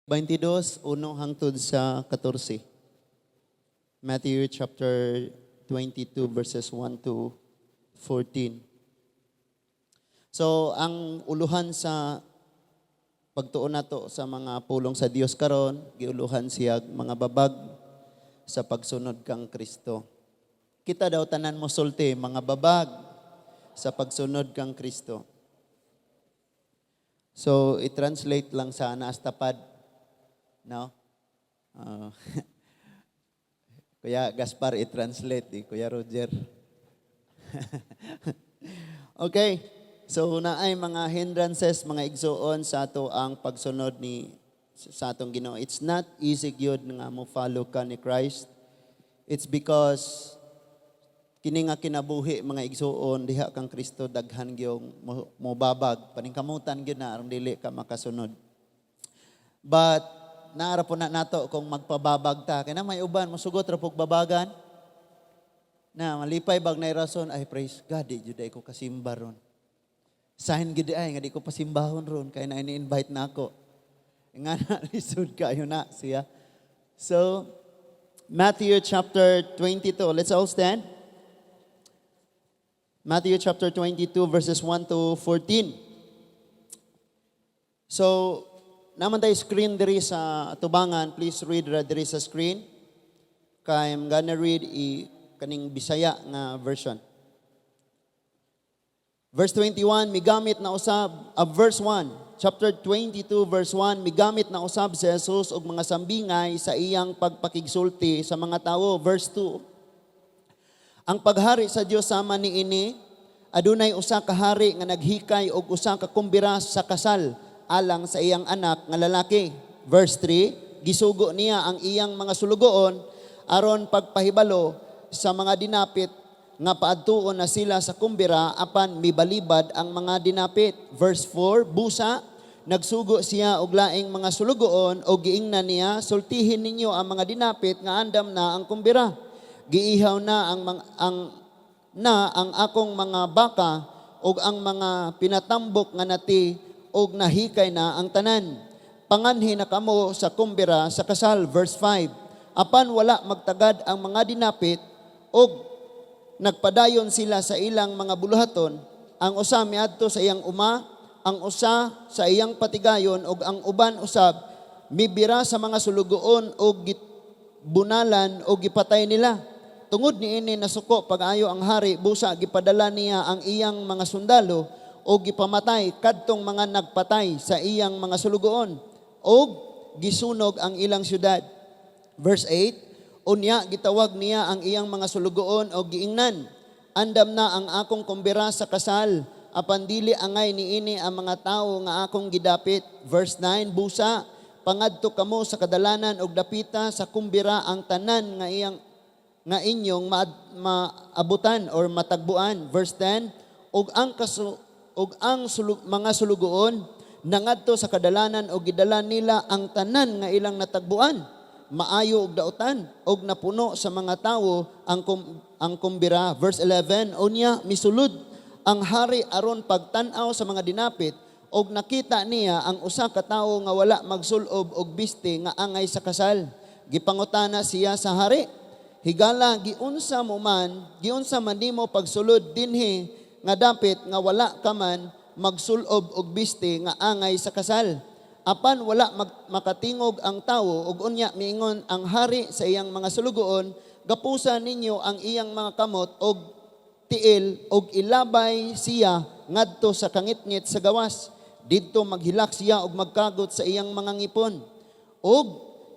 22, 1 hangtod sa 14. Matthew chapter 22 verses 1 to 14. So, ang uluhan sa pagtuon nato sa mga pulong sa Dios karon, giuluhan siya mga babag sa pagsunod kang Kristo. Kita daw tanan mo sulti, mga babag sa pagsunod kang Kristo. So, i-translate lang sa naas tapad. No? Kuya Gaspar, i-translate. Eh. Kuya Roger. Okay. So, naay mga hindrances, mga igsuon sa ato ang pagsunod ni sa atong Ginoo. It's not easy gyud nga mo follow ka ni Christ. It's because kini nga kinabuhi, mga igsuon, diha kang Kristo daghan gyud mo babag, paningkamutan gyud na aron dili ka makasunod. But naara po na nato kung magpababag ta kay na may uban mosugot ra pug babagan na malipay bag na rason, "Ay, praise God, di jud ay ko kasimba ron. Sign gid ay nga di ko pasimbahon ron kay na ini-invite na ako." Nga na lisod kayo na siya. So Matthew chapter 22, let's all stand. Matthew chapter 22 verses 1 to 14. So naman tayo screen diri sa atubangan, please read ra diri sa screen. Kay I'm gonna read i kaning Bisaya nga version. Verse 21, migamit na usab, verse 1, chapter 22 verse 1, migamit na usab si Jesus og mga sambingay sa iyang pagpakigsulti sa mga tawo. Verse 2, ang paghari sa Dios sama niini, adunay usa ka hari nga naghikay og usa ka kumbira sa kasal alang sa iyang anak nga lalaki. Verse 3, gisugo niya ang iyang mga sulugoon aron pagpahibalo sa mga dinapit nga paadtuon na sila sa kumbira, apan mibalibad ang mga dinapit. Verse 4, busa nagsugo siya og laing mga sulugoon og giingnan niya, "Sultihin ninyo ang mga dinapit nga andam na ang kumbira. Giihaw na ang mga, ang na ang akong mga baka ug ang mga pinatambok nga nati ug nahikay na ang tanan. Panganhi na kamo sa kumbira sa kasal." Verse 5. Apan wala magtagad ang mga dinapit ug nagpadayon sila sa ilang mga buluhaton. Ang usa miadto sa iyang uma, ang usa sa iyang patigayon ug ang uban usab mibira sa mga sulugoon ug bunalan o gipatay nila. Tungod niini nasuko pag-ayo ang hari, busa gipadala niya ang iyang mga sundalo o gipamatay kadtong mga nagpatay sa iyang mga sulugoon og gisunog ang ilang syudad. Verse 8, unya gitawag niya ang iyang mga sulugoon o giingnan, "Andam na ang akong kumbira sa kasal, apan dili angay niini ang mga tawo nga akong gidapit." Verse 9, busa, pangadto kamo sa kadalanan og dapita sa kumbira ang tanan nga iyang nga inyong maabutan or matagbuan. Verse 10, ug ang kasu, ug ang mga sulugoon nangadto sa kadalanan og gidala nila ang tanan nga ilang natagbuan, maayo ug dautan, ug napuno sa mga tawo ang kumbira. Verse 11, unya misulod ang hari aron pagtan-aw sa mga dinapit og nakita niya ang usa ka tawo nga wala magsulob og bisti nga angay sa kasal. Gipangutana siya sa hari, "Higala, giunsa man nimo pagsulod dinhi nga dapit nga wala ka man magsulob og bisti nga angay sa kasal?" Apan wala makatingog ang tawo. Ug unya miingon ang hari sa iyang mga sulugoon, "Gapusa ninyo ang iyang mga kamot og tiil og ilabay siya ngadto sa kangitngit sa gawas. Didto maghilak siya og magkagot sa iyang mga ngipon." Ug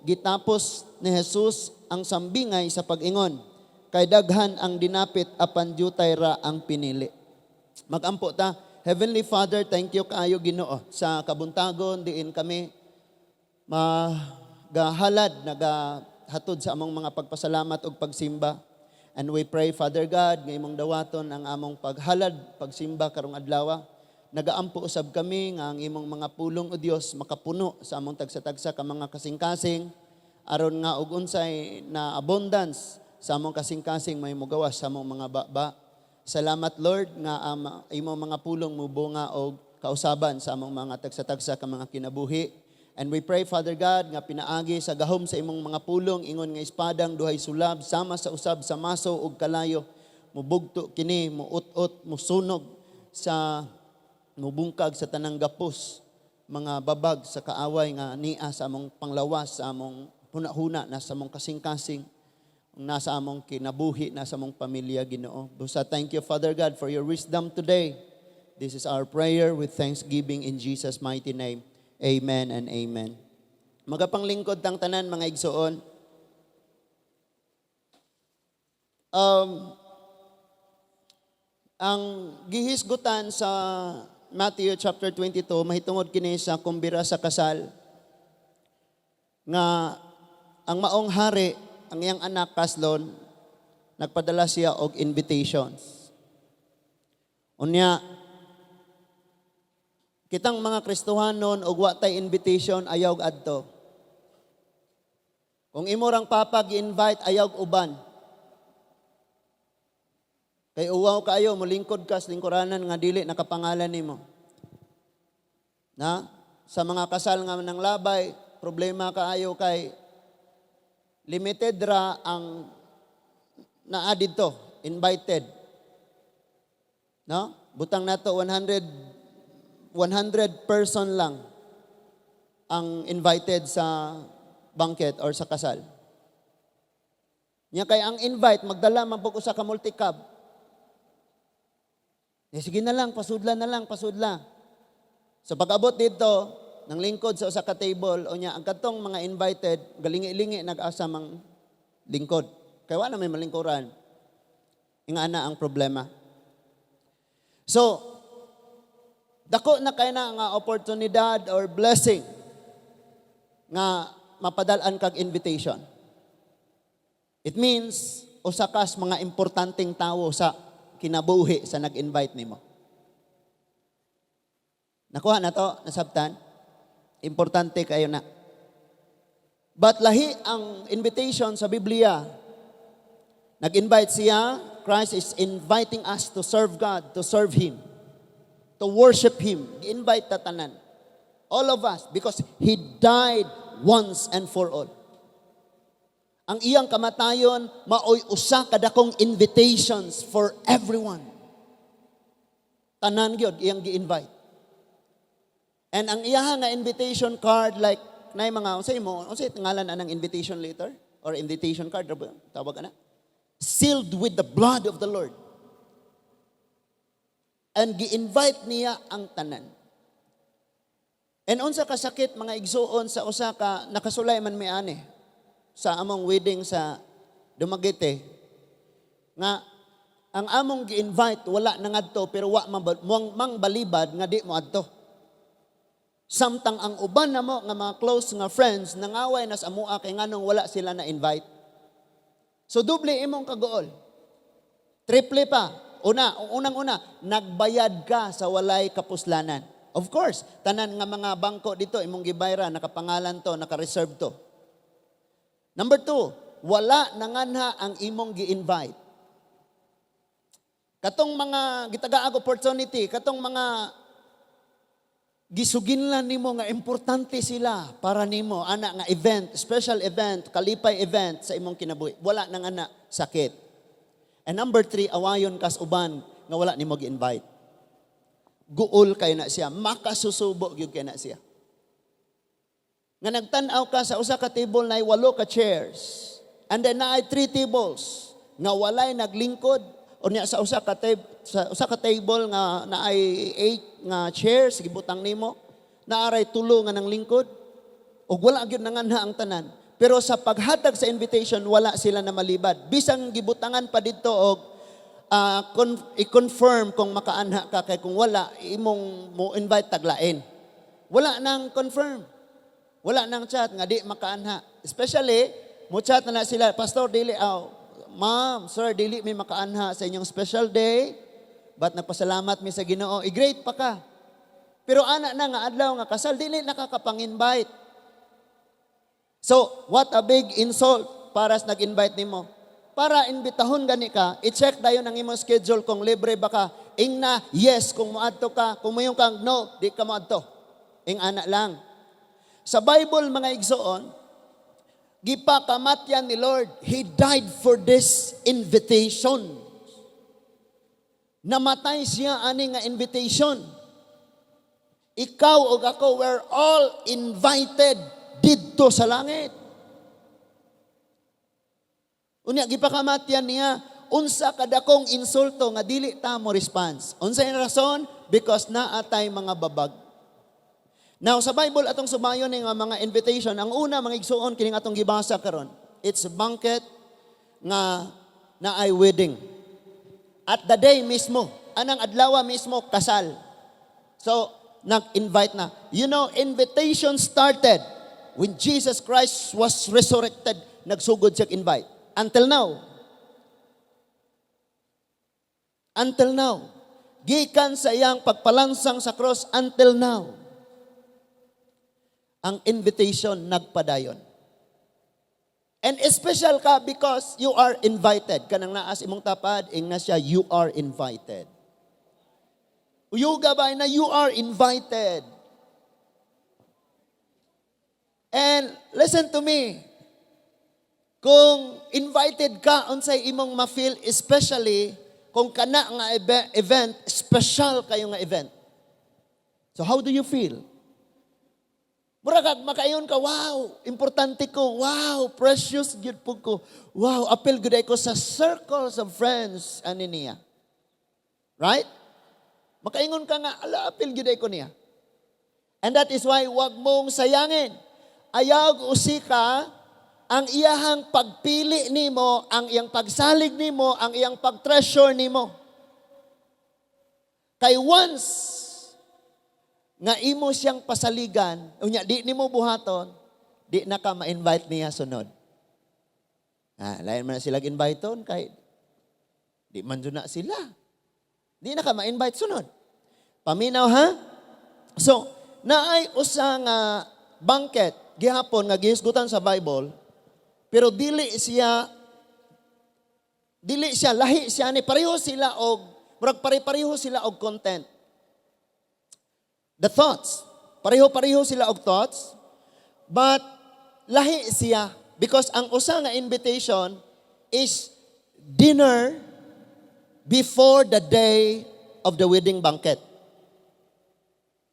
gitapos ni Jesus ang sambingay sa pag-ingon, "Kay daghan ang dinapit apan dyutay ra ang pinili." Magampo ta. Heavenly Father, thank you kaayo, Ginoo, sa kabuntagon diin kami magahalad, nagahatod sa among mga pagpasalamat ug pagsimba. And we pray, Father God, nga imong dawaton ang among paghalad, pagsimba karong adlaw. Nagaampo usab kami nga ang imong mga pulong, o Dios, makapuno sa among tagsa-tagsa ka mga kasing-kasing aron nga og unsay na abundance sa among kasing-kasing may mugawas sa among mga baba. Salamat, Lord, nga imong mga pulong mubunga og kausaban sa among mga tagsa-tagsa ka mga kinabuhi. And we pray, Father God, nga pinaagi sa gahom sa imong mga pulong, ingon nga espadang duhay sulab, sama sa usab sa maso ug kalayo, mubugto kini, muut-ot, musunog sa mubungkag sa tanang gapos, mga babag sa kaaway nga nia sa among panglawas, sa among hunahuna, nasa among kasing-kasing, nasa among kinabuhi, nasa among pamilya, Ginoo. Busa thank you, Father God, for your wisdom today. This is our prayer with thanksgiving in Jesus' mighty name. Amen and amen. Magapanglingkod tang tanan, mga igsoon. Ang gihisgutan sa Matthew chapter 22 mahitungod kini sa kumbira sa kasal nga ang maong hari, ang iyang anak kaslon, nagpadala siya og invitations. Unya, kitang mga Kristohanon og wa tay invitation, ayaw adto. Kung imo rang papa gi-invite, ayaw uban. Kay uwaw kaayo, mulingkod ka sa lingkuranan nga dili nakapangalan nimo. Na sa mga kasal nga nang labay, problema kaayo kay limited ra ang naa didto, invited. No? Butang nato 100 person lang ang invited sa banquet or sa kasal. Nya kay ang invite magdala man pug usa ka multicab. Eh, sige na lang, pasudla na lang, pasudla. So pag-abot dito, nang lingkod sa usa ka table, o nya ang katong mga invited, galingi-lingi nag-asa mang lingkod. Kay wala may malingkuran. Ingana ang problema. So, dako na kay na nga oportunidad or blessing nga mapadal-an kag invitation. It means usa kas mga importanteng tawo sa kinabuhi sa nag-invite nimo. Nakuha na to, nasabtan? Importante kayo na. But lahi ang invitation sa Biblia. Nag-invite siya, Christ is inviting us to serve God, to serve Him, to worship Him. Gi-invite ta tanan. All of us, because He died once and for all. Ang iyang kamatayon, maoy usa kadakong invitations for everyone. Tanan gyud iyang gi-invite. And ang iyaha nga invitation card, like nay mga unsay mo unsay ngalan anang invitation letter or invitation card tawag ana, sealed with the blood of the Lord. And gi-invite niya ang tanan. And unsa kasakit, mga igsuon, sa usa ka nakasulay man mi ani sa among wedding sa Dumaguete nga ang among gi-invite wala na ngadto, pero wa mang balibad nga di mo adto. Samtang ang uban namo nga mga close nga friends nangaway na sa amua kay nganong wala sila na invite. So doble imong kaguol. Triple pa. Una, unang-una, nagbayad ka sa walay kapuslanan. Of course, tanan nga mga bangko dito imong gibayra, nakapangalan to, naka-reserve to. Number two, wala nanganha ang imong gi-invite. Katong mga gitagaag opportunity, katong mga gisuginlan nimo nga importante sila para nimo ana nga event, special event, kalipay event sa imong kinabuhi. Wala nang ana, sakit. And number three, awayon kas uban nga wala nimo gi-invite. Guol kay na siya, makasusubo gyud kay na siya. Nga nagtan-aw ka sa usa ka table na walo ka chairs. And then naay three tables nga walay naglingkod, o niya sa usa ka table nga naay eight nga chairs gibutang nimo, naaray tulo nga nang lingkod ug wala gyud nanganha ang tanan. Pero sa paghatag sa invitation, wala sila na malibad. Bisang gibutangan pa didto og i-confirm kung makaanha ka, kay kung wala, imong mo invite taglain. Wala nang confirm. Wala nang chat nga di makaanha. Especially, mo chat na na sila, "Pastor, dili, aw, ma'am, sir, dili mi makaanha sa inyong special day, but nagpasalamat mi sa Ginoo." I-greet pa ka. Pero ana na nga adlaw nga kasal, dili nakakapang-invite. So, what a big insult para sa nag-invite nimo. Para imbitahon gani ka, i-check dayon ang imong schedule kung libre ba ka. Ing na, yes, kung moadto ka. Kung moingon kang no, di ka moadto. Ing ana lang. Sa Bible, mga igsoon, gipakamatyan ni Lord, He died for this invitation. Namatay siya ani nga invitation. Ikaw ug ako, we're all invited didto sa langit. Unya gipakamatyan niya, unsa kadakong insulto nga dili ta mo response? Unsa yung rason? Because naa tay mga babag. Now sa Bible, atong subayon nga mga invitation, ang una, mga igsuon, kining atong gibasa karon. It's a banquet nga naay wedding. At the day mismo, anang adlaw mismo kasal. So, nag-invite na. Invitation started when Jesus Christ was resurrected. Nagsugod siya invite. Until now. Until now. Gikan sa iyang pagpalansang sa cross until now. Ang invitation nagpadayon. And special ka because you are invited. Kanang naa sa imong tapad, ingna siya, "You are invited." Uyuga ba na, "You are invited." And listen to me. Kung invited ka, unsay imong ma-feel, especially kung kana nga event, special kayo nga event? So how do you feel? Mura kag makaingon ka, "Wow, importante ko, wow, precious gyud po ko. Wow, apil gyud ko sa circles of friends ani niya." Right? Makaingon ka nga, "Ala, apil gyud ko niya." And that is why wag mong sayangin. Ayaw usika ang iyahang pagpili nimo, ang iyang pagsalig nimo, ang iyang pagtreasure nimo. Kay once nga imo siyang pasaligan, unya di nimo buhaton, di na ka ma-invite niya sunod. Ah, lain man na sila invite kay di man jud na sila. Di na ka ma-invite sunod. Paminaw ha? So, naay usa nga banquet gihapon nga gihisgutan sa Bible, pero dili siya lahi siya ni, pareho sila og murag pare-pareho sila og content. The thoughts, pareho-pareho sila og thoughts, but lahi siya because ang usa nga invitation is dinner before the day of the wedding banquet.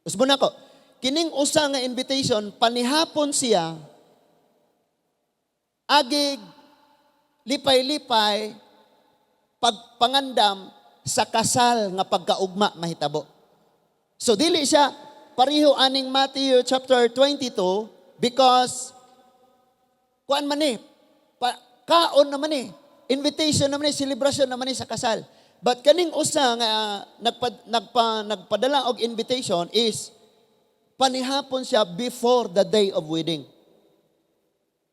Usbon ako. Kining usa nga invitation, panihapon siya, agig lipay-lipay pagpangandam sa kasal nga pagkaugma mahitabo. So dili siya pareho aning Matthew chapter 22 because kuan man eh, kaon naman eh, invitation naman eh, celebration naman eh sa kasal. But kaning usa nga nagpadala og invitation is panihapon siya before the day of wedding.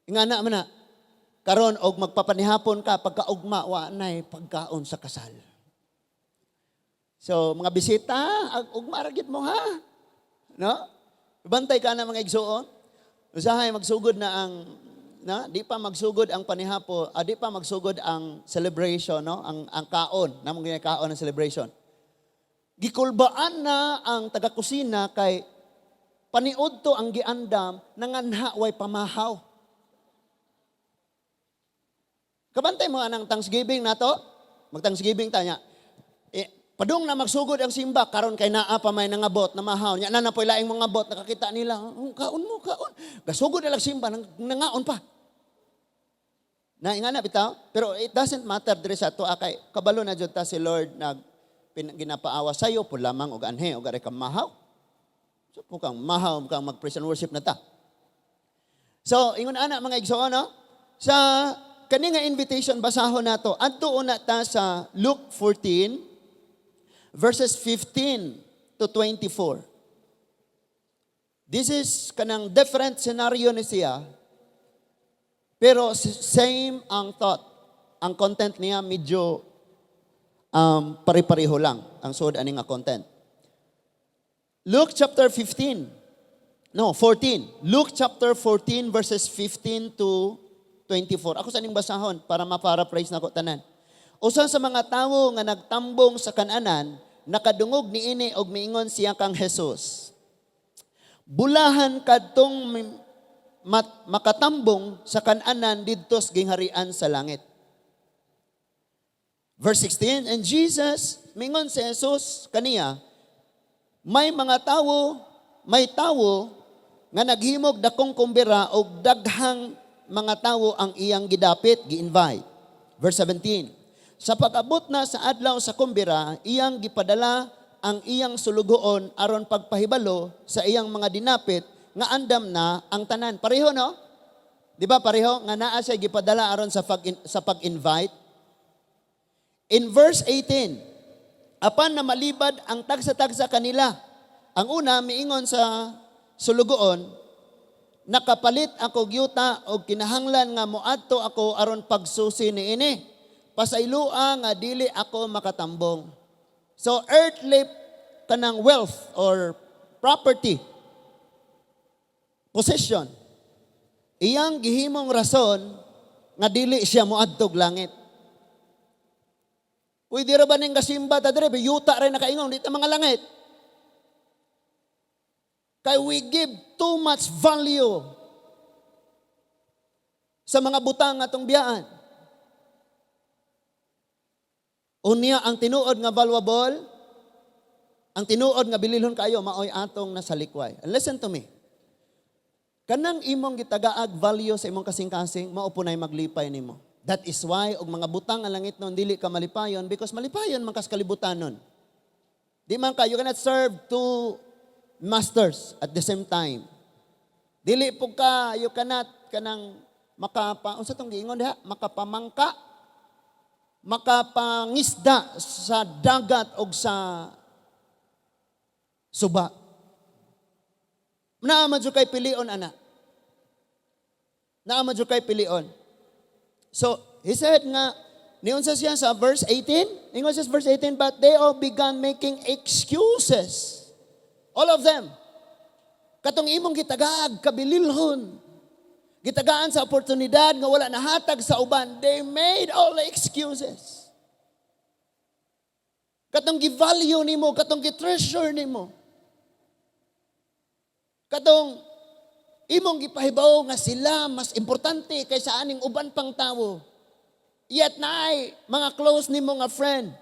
Nga na man na, karon og magpapanihapon ka, pagkaugma, wa nay pagkaon sa kasal. So, mga bisita, ugma ra gyud mo ha. No? Bantay ka na, mga igsuon. Usahay magsugod na ang na di pa magsugod ang panihapo, di pa magsugod ang celebration, no? Ang kaon, namong ginakaon ang celebration. Gikulbaan na ang taga-kusina kay paniudto ang giandam nanganha way pamahaw. Kabantay mo anang Thanksgiving nato? Mag-Thanksgiving ta niya. Eh, padung na magsugod ang simba, karon kay naa pa may nangabot na mahaw. Nya na na po'y laing mga bot, nakakita nila, "Oh, kaon mo, kaon." Gasugod na lang simba, nangaon pa. Na nga na bitaw, pero it doesn't matter diri sa ato kay kabalo na jud ta si Lord nag ginapaawa sayo po lamang og anhe og aray ka mahaw. So po kang mahaw kang mag-praise and worship na ta. So ingon ana, mga igsoon, no? Sa kani nga invitation, basahon nato. Adto una ta sa Luke 14 verses 15 to 24. This is kanang different scenario ni siya, pero same ang thought. Ang content niya medyo pare-pareho lang ang sud ani nga content. Luke chapter 15. No, 14. Luke chapter 14 verses 15 to 24. Ako sa ning basahon para ma-paraphrase nako tanan. Usa sa mga tawo nga nagtambong sa kananan nakadungog niini og miingon siya kang Jesus, Bulahan kadtong makatambong sa kananan didto sa gingharian sa langit. Verse 16, and Jesus, mingon si Jesus kaniya, may mga tawo, may tawo nga naghimog dakong kumbira og daghang mga tawo ang iyang gidapit, gi-invite. Verse 17, sa pag-abot na sa adlaw sa kumbira, iyang gipadala ang iyang sulugoon aron pagpahibalo sa iyang mga dinapit nga andam na ang tanan. Pareho, no? Di ba pareho nga naa siya gipadala aron sa pag-invite? In verse 18, apan na malibad ang tagsa-tagsa kanila. Ang una, miingon sa sulugoon, "Nakapalit ako yuta og kinahanglan nga moadto ako aron pagsusi niini. Pasayloa nga dili ako makatambong." So earthly kanang wealth or property, possession, iyang gihimong rason nga dili siya moadtog langit. Pwede ra ba ning kasimba ta dire, yuta rin nakaingon, di ta mga langit. Kay we give too much value sa mga butang atong biyaan. Unya ang tinuod nga valuable, ang tinuod nga bililhon kayo maoy atong nasalikway. And listen to me. Kanang imong gitagaag value sa imong kasing-kasing, mao po na'y maglipay nimo. That is why og mga butang ang langit nun, dili ka malipayon because malipayon man kas kalibutan nun. Di man ka, you cannot serve two masters at the same time. Dili po ka, you cannot kanang makapa, unsa tong giingon diha? Makapamangka, makapangisda sa dagat og sa suba. Naa man jud kay pilion ana. Naa man jud kay pilion. So, he said nga, niunsa siya sa verse 18? Ningon siya sa verse 18, but they all began making excuses. All of them. Katong imong gitagaag, kabililhon. Gitagaan sa oportunidad nga wala nahatag sa uban. They made all the excuses. Katong gi-value nimo, katong gi-treasure nimo. Katong imong gipahibaw nga sila mas importante kaysa aning uban pang tawo. Yet naay mga close nimo nga friend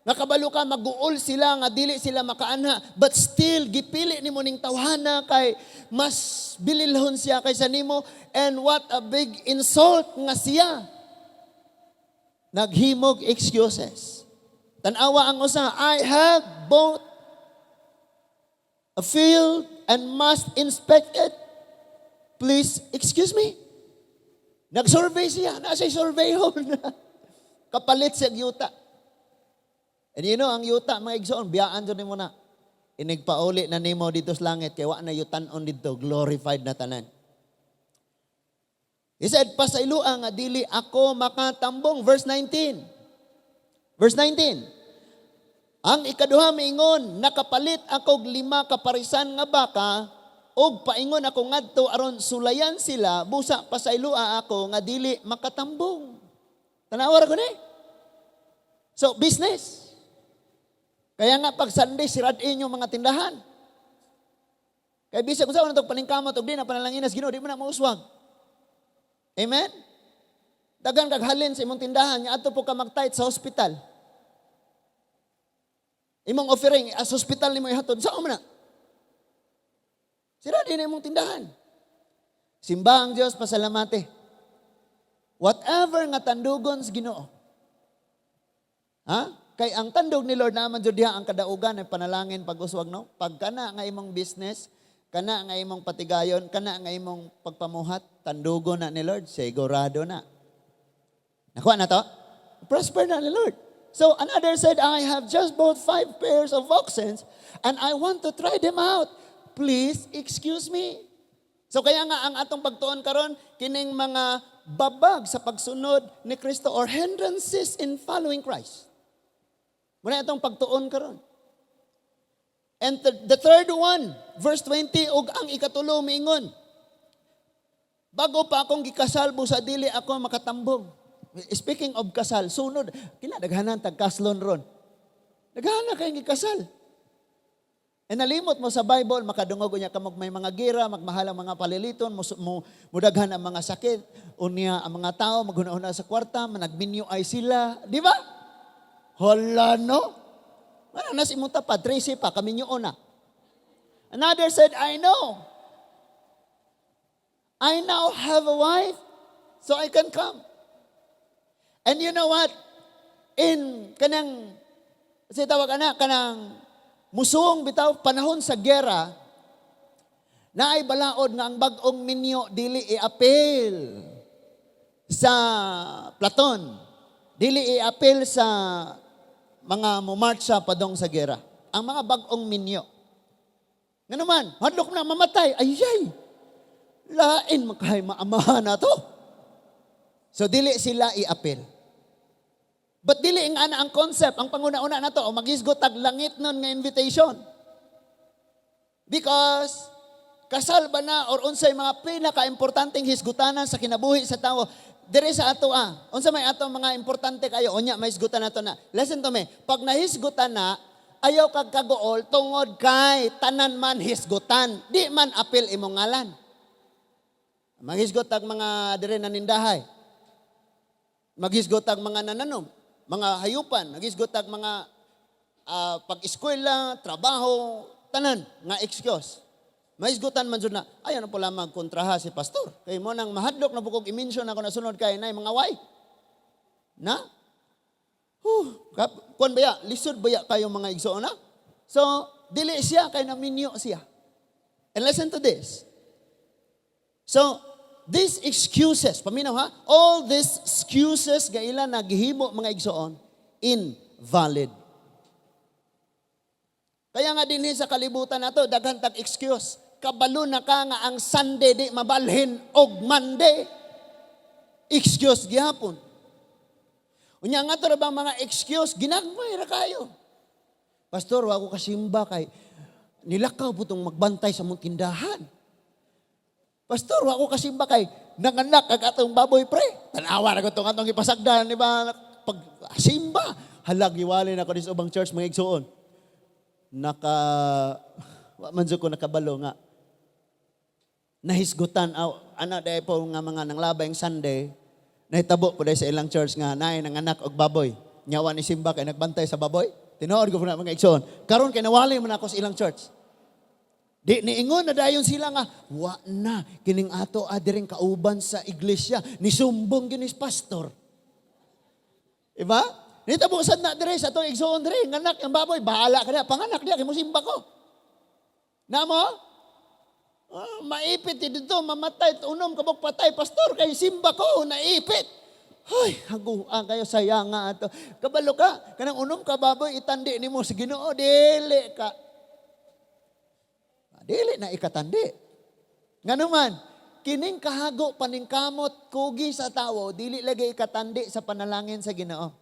nga kabalo ka maguol sila nga dili sila makaanha, but still gipili nimo ning tawhana kay mas bililhon siya kaysa nimo, and what a big insult nga siya naghimog excuses. Tan-awa ang usa, "I have bought a field and must inspect it. Please excuse me." Nag-survey siya. Nasa survey hon. Kapalit siya yuta. And you know, ang yuta, mga igsoon, biyaan dyan nimo na. Inigpauli na nimo dito sa langit, kay wa na yutan-on dito, glorified na tanan. He said, "Pasayloa nga dili ako makatambong." Verse 19. Verse 19. Ang ikaduha miingon, "Nakapalit ako og 5 ka parisan nga baka, og paingon ako ngadto aron sulayan sila, busa pasayloa ako nga dili makatambong." Tanawa ra ko ni. So, business. Kaya nga pag Sunday, sirain yung mga tindahan. Kaya bisag kung saan itong paningkamot og di na panalangin sa Ginoo, di mo na mauswag. Amen? Daghan kag halin sa imong tindahan, nga adto po ka mag-tithe sa hospital. Imong offering, as hospital nimo ihatod, saan mo na? Sira din na imong tindahan. Simba ang Diyos, pasalamate. Whatever nga tandugon sa Ginoo. Ha? Kay ang tandog ni Lord naman jud diha ang kadaugan ng panalangin pag-uswag, no. Pag kana nga imong business, kana nga imong patigayon, kana nga imong pagpamuhat, tandugon na ni Lord, sigurado na. Nakuha na to? Prosper na ni Lord. So another said, "I have just bought five pairs of oxen and I want to try them out. Please excuse me." So kaya nga ang atong pagtuon karon kining mga babag sa pagsunod ni Kristo or hindrances in following Christ. Muna itong pagtuon karon. And the third one, verse 20, ug ang ikatulo miingon, "Bago pa akong gikasal, busa dili ako makatambong." Speaking of kasal, sunod, kila daghanan tag kaslon ron. Daghanan kayong gikasal. E nalimot mo sa Bible, makadungog unya kamog may mga gira, magmahal ang mga paliliton, mudaghan ang mga sakit, unya ang mga tao maghuna-huna sa kwarta, managminyo ay sila, di ba? Hala, no? Wala na si imong tapad, 13 pa, kaminyo na. Another said, "I know. I now have a wife, so I can come." And you know what? In kanang, kasi tawag ana, kanang musuong bitaw, panahon sa gera, naay balaod nga ang bag-ong minyo dili i-apil sa platoon. Dili i-apil sa mga mumartsa padong sa gera. Ang mga bag-ong minyo. Nga naman, hadlok na mamatay. Ay, ay! Lain man kay maamahan na to. So dili sila i-apil. But dili ang ana ang concept, ang panguna-una na to, o maghisgot tag langit nun nga invitation. Because kasal ba na or unsay mga pinaka-importanteng hisgutanan sa kinabuhi sa tao dire sa ato ah. Unsa may ato mga importante kayo, unya may hisgutan nato na. Listen to me. Pag nahisgutan na, ayaw kag kaguol tungod kay tanan man hisgutan. Di man apil imong ngalan. Maghisgot ang mga dire nanindahay. Maghisgot ang mga nananom, mga hayupan, maghisgot ang mga pag-eskwela, trabaho, tanan nga excuse. Mahisgutan man jud na, ayaw na pala magkontraha si pastor. Kay mo nang mahadlok na bukog i-mention ako na sunod kay nay mga why. Na? Huh, kuan ba ya? Lisod ba ya kayo, mga igsoon na? So, dili siya kay naminyo siya. And listen to this. So, these excuses, paminaw ha, all these excuses nga ila naghimo, mga igsoon, invalid. Kaya nga dinhi sa kalibutan nato, daghan tag excuse. Kabalo na ka nga ang Sunday di mabalhin og Monday. Excuse gihapon. Unya nga to ra bang mga excuse, ginagmay ra kayo. "Pastor, wa ko kasimba kay nilakaw po tong magbantay sa mong tindahan. Pastor, wa ko kasimba kay nanganak ang atong baboy, pre." Tanawa ra ko tong atong ipasagdan, di ba? Pag simba, halag giwali na ko sa ubang church, mga igsuon. Wa man jud ko nakabalo nga nahisgutan aw ana dai po nga mga nanglabay ang Sunday, nahitabo po dai sa ilang church nga naay nanganak og baboy. Nya wa ni simba kay nagbantay sa baboy. Tinuod ko po na, mga igsoon. Karon kay nawali man ako sa ilang church. Di niingon na dayon sila nga wa na kining ato adiring kauban sa iglesia, nisumbong gyud ni pastor. Diba? Nitabo sad na dire sa atong igsoon dire, nganak ang baboy, bahala ka na, panganak diya kay mosimba ko. Namo? Ah, maipit dito, mamatay, unom kabok patay, pastor, kay simba ko, naipit. Ay, haguan kayo, saya nga ato. Kabalo ka, kanang unom ka baboy, itandi nimo sa Ginoo, dili ka. Ah, dili na ikatandi. Nga naman, kining kahago paningkamot kugi sa tawo, dili lagi ikatandi sa panalangin sa Ginoo.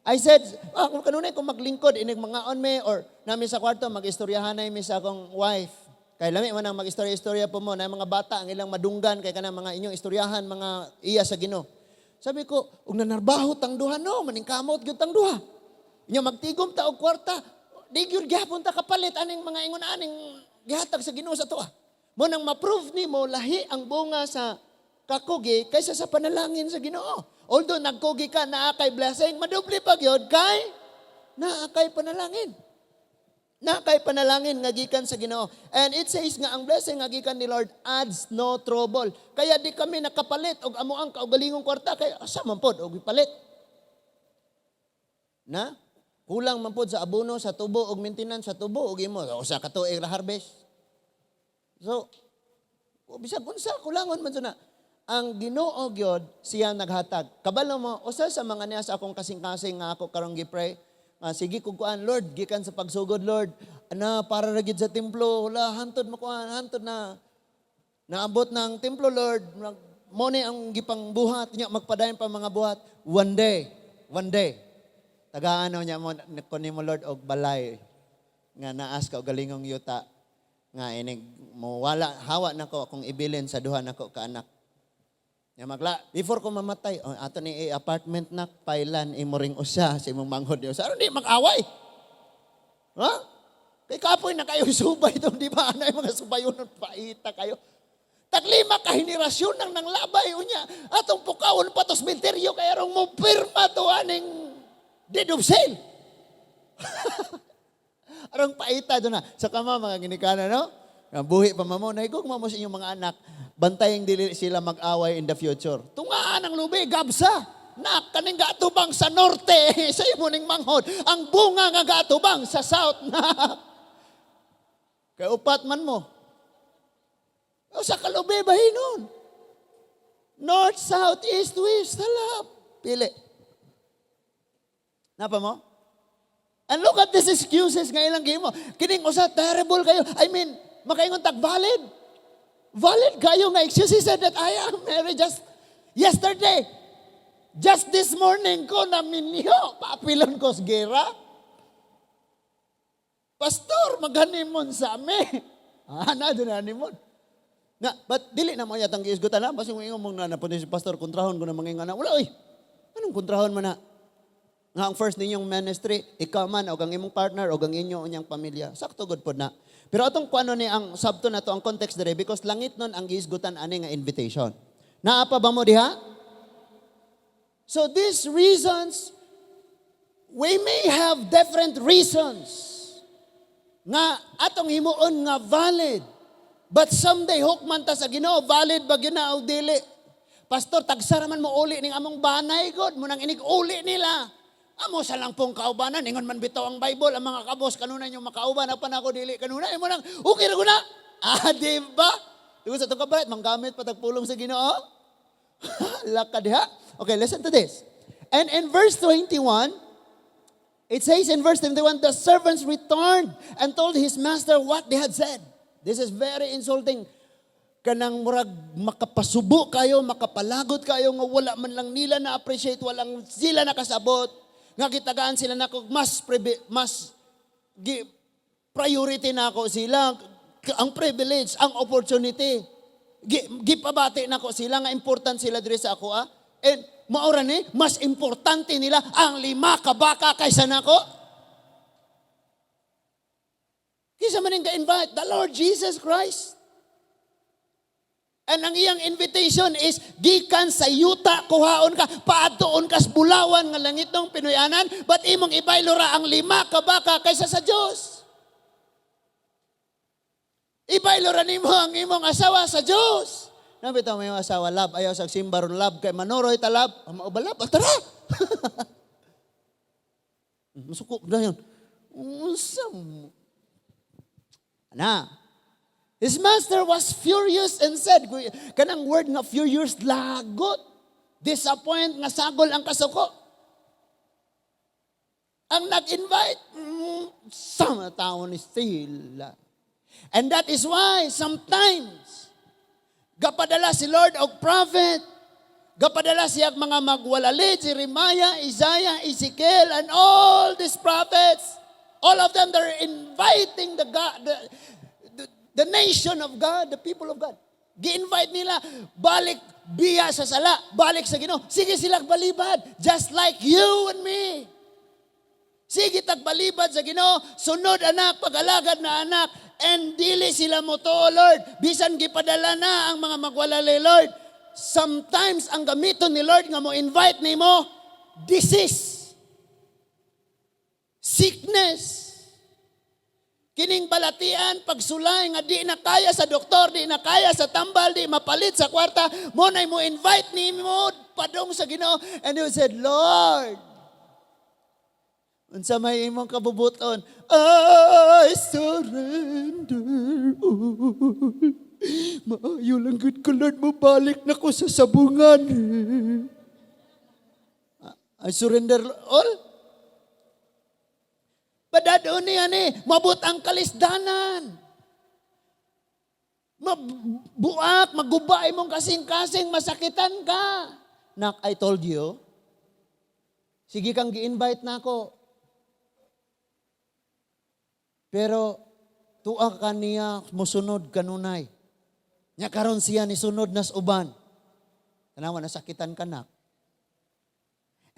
I said, kung kanunay kung maglingkod, inig mga on me, or nami sa kwarto, mag-istoryahanay mi sa akong wife. Kay lami man ang mag-istorya-istorya po mo, na mga bata, ang ilang madunggan, kay kanang mga inyong istoryahan, mga iya sa Ginoo. Sabi ko, ug nanarbaho tang duha, no, maningkamot gyud tang duha. Nya magtigom ta og kwarta, di gyud gihapon ta kapalit aning mga ingon aning gihatag sa Ginoo sa atoa. Mo nang ma-prove nimo lahi ang bunga sa kakugi kaysa sa panalangin sa Ginoo. Although nagkugi ka, naa kay blessing, madoble pa gyud kay naa kay panalangin. Na kay panalangin nga gikan sa Ginoo. And it says nga ang blessing nga gikan ni Lord adds no trouble. Kaya di kami nakapalit og amo ang kaugalingong kwarta kay asa man pod og ipalit. Na? Kulang man pod sa abono, sa tubo og maintenance sa tubo og imo usa ka tuig ra harvest. So, bisag unsa kulangon man na. Ang Ginoo gyud siya naghatag. Kabalo mo usa sa mga niya sa akong kasing-kasing nga ako karong gi-pray. Ah, sige kung kuan, Lord, gikan sa pagsugod, Lord, ana para ra gid sa templo, wala hantod makuan, hantod na naabot ng templo, Lord, mo ni ang gipang buhat niya, magpadayon pa mga buhat. One day, one day, tagaan niya mo ko nimo, Lord, og balay nga naas ka og galingong yuta nga inig mo wala hawa nako akong ibilin sa duha nako ka anak. Nga magla, before ko mamatay, oh, ato ni apartment na pailan imo ring usa sa imong manghod niyo. Aron di mag-away. Ha? Kay kapoy na kayo subay doon, di ba? Ano yung mga subayon nun, paita kayo. Taglima ka henerasyon nang nanglabay unya. Atong pukawon pa to sementeryo kay arong mo pirma to aning deed of sale. Arong paita doon na. Sa kama mga ginikana, no? Nga buhi pa mamo, nahigugma mo sa inyong mga anak, bantayeng dili sila mag-away in the future. Tungaan ang lubi, gabsa. Nak, kaning gaatubang sa norte, sa imo ning manghod. Ang bunga nga gaatubang sa south na. Kay upat man mo. O sa kalubi, bahinon. North, south, east, west, halap. Pili. Napa mo? And look at these excuses nga ilang gimo. Kining usa terrible kayo. I mean, makaingon tag valid. Valid kayo nga excuse. He said that I am married just yesterday. Just this morning ko na minyo. Paapilon ko sa gera. Pastor, mag-honeymoon sa ami. Ah, na, doon honeymoon. Na, but dili na mo yatang giisgutan na. Basta ingon mong na napunta si pastor, kontrahon ko na mga na. Wala, oy. Anong kontrahon man na? Nga ang first ninyong ministry, ikaw man o ang imong partner o ang inyo unyang pamilya. Sakto good pod na. Pero atong kuano ni ang sabto na to ang context dire because langit nun ang giisgutan ani nga invitation. Naa pa ba mo diha? So these reasons, we may have different reasons nga atong himuon nga valid. But someday hukman ta sa Ginoo, valid ba gyud na o dili? Pastor, tagsara man mo uli ning among banay god, mo nang inig uli nila. Amo sa lang pong kaubanan, ingon man bitaw ang Bible, ang mga kabos kanunay yung makauban, apan ako dili kanunay mo nang okay ra ko na. Ah, di ba? Tungod sa itong kabalit, manggamit pa tagpulong sa Ginoo. Laka diha. Okay, listen to this. And in verse 21, it says in verse 21, the servants returned and told his master what they had said. This is very insulting. Kanang murag makapasubo kayo, makapalagot kayo nga wala man lang nila na appreciate, walang sila nakasabot. Nga gitagaan sila nako mas priority nako sila ang privilege, ang opportunity. Gipabati nako sila nga important sila diri sa ako ah. And maura ni mas importante nila ang 5 ka baka kaysa nako. Kinsa man ang invite the Lord Jesus Christ. And ang iyang invitation is, gikan sa yuta, kuhaon ka, paadtoon ka sa bulawan nga langit ng Pinoyanan, but imong ibaylo ra ang 5 ka baka kaysa sa Diyos. Ibaylo ra nimo ang imong asawa sa Diyos. Nabitaw mo yung asawa, love, ayaw sa simba ron, love, kay manuroy ta, love, ah, mao ba, love, ah, tara! Masuko na yun. Unsa mo? Ana, his master was furious and said, kanang word nga furious, lagot. Disappoint nga sagol ang kasuko. Ang nag-invite, sama tao ni sila. And that is why sometimes, gapadala si Lord og prophet, gapadala siya mga magwalali, Jeremiah, Isaiah, Ezekiel, and all these prophets. All of them, they're inviting the God, the nation of God, the people of God. Gi-invite nila, balik biya sa sala, balik sa Ginoo. Sige sila balibad, just like you and me. Sige tagbalibad sa Ginoo, sunod anak, pag-alagad na anak, and dili sila mo to, Lord. Bisan gipadala na ang mga magwalali, Lord. Sometimes ang gamiton ni Lord nga mo invite nimo, disease, sickness, kining balatian, pagsulay nga di na kaya sa doktor, di na kaya sa tambal, di mapalit sa kwarta, mo na mo invite nimo padong sa Ginoo. And he said, Lord, unsa may imong kabubuton? I surrender all. Maayo lang gud ko, Lord, mo balik na ko sa sabungan. I surrender all. Padadon niya ni, mabot ang kalisdanan. Mabuak, maguba imong kasing-kasing, masakitan ka. Nak, I told you, sige kang gi-invite na ako. Pero tuwa ka niya musunod kanunay. Nya karon siya ni sunod nas uban. Tanawa nasakitan ka nak.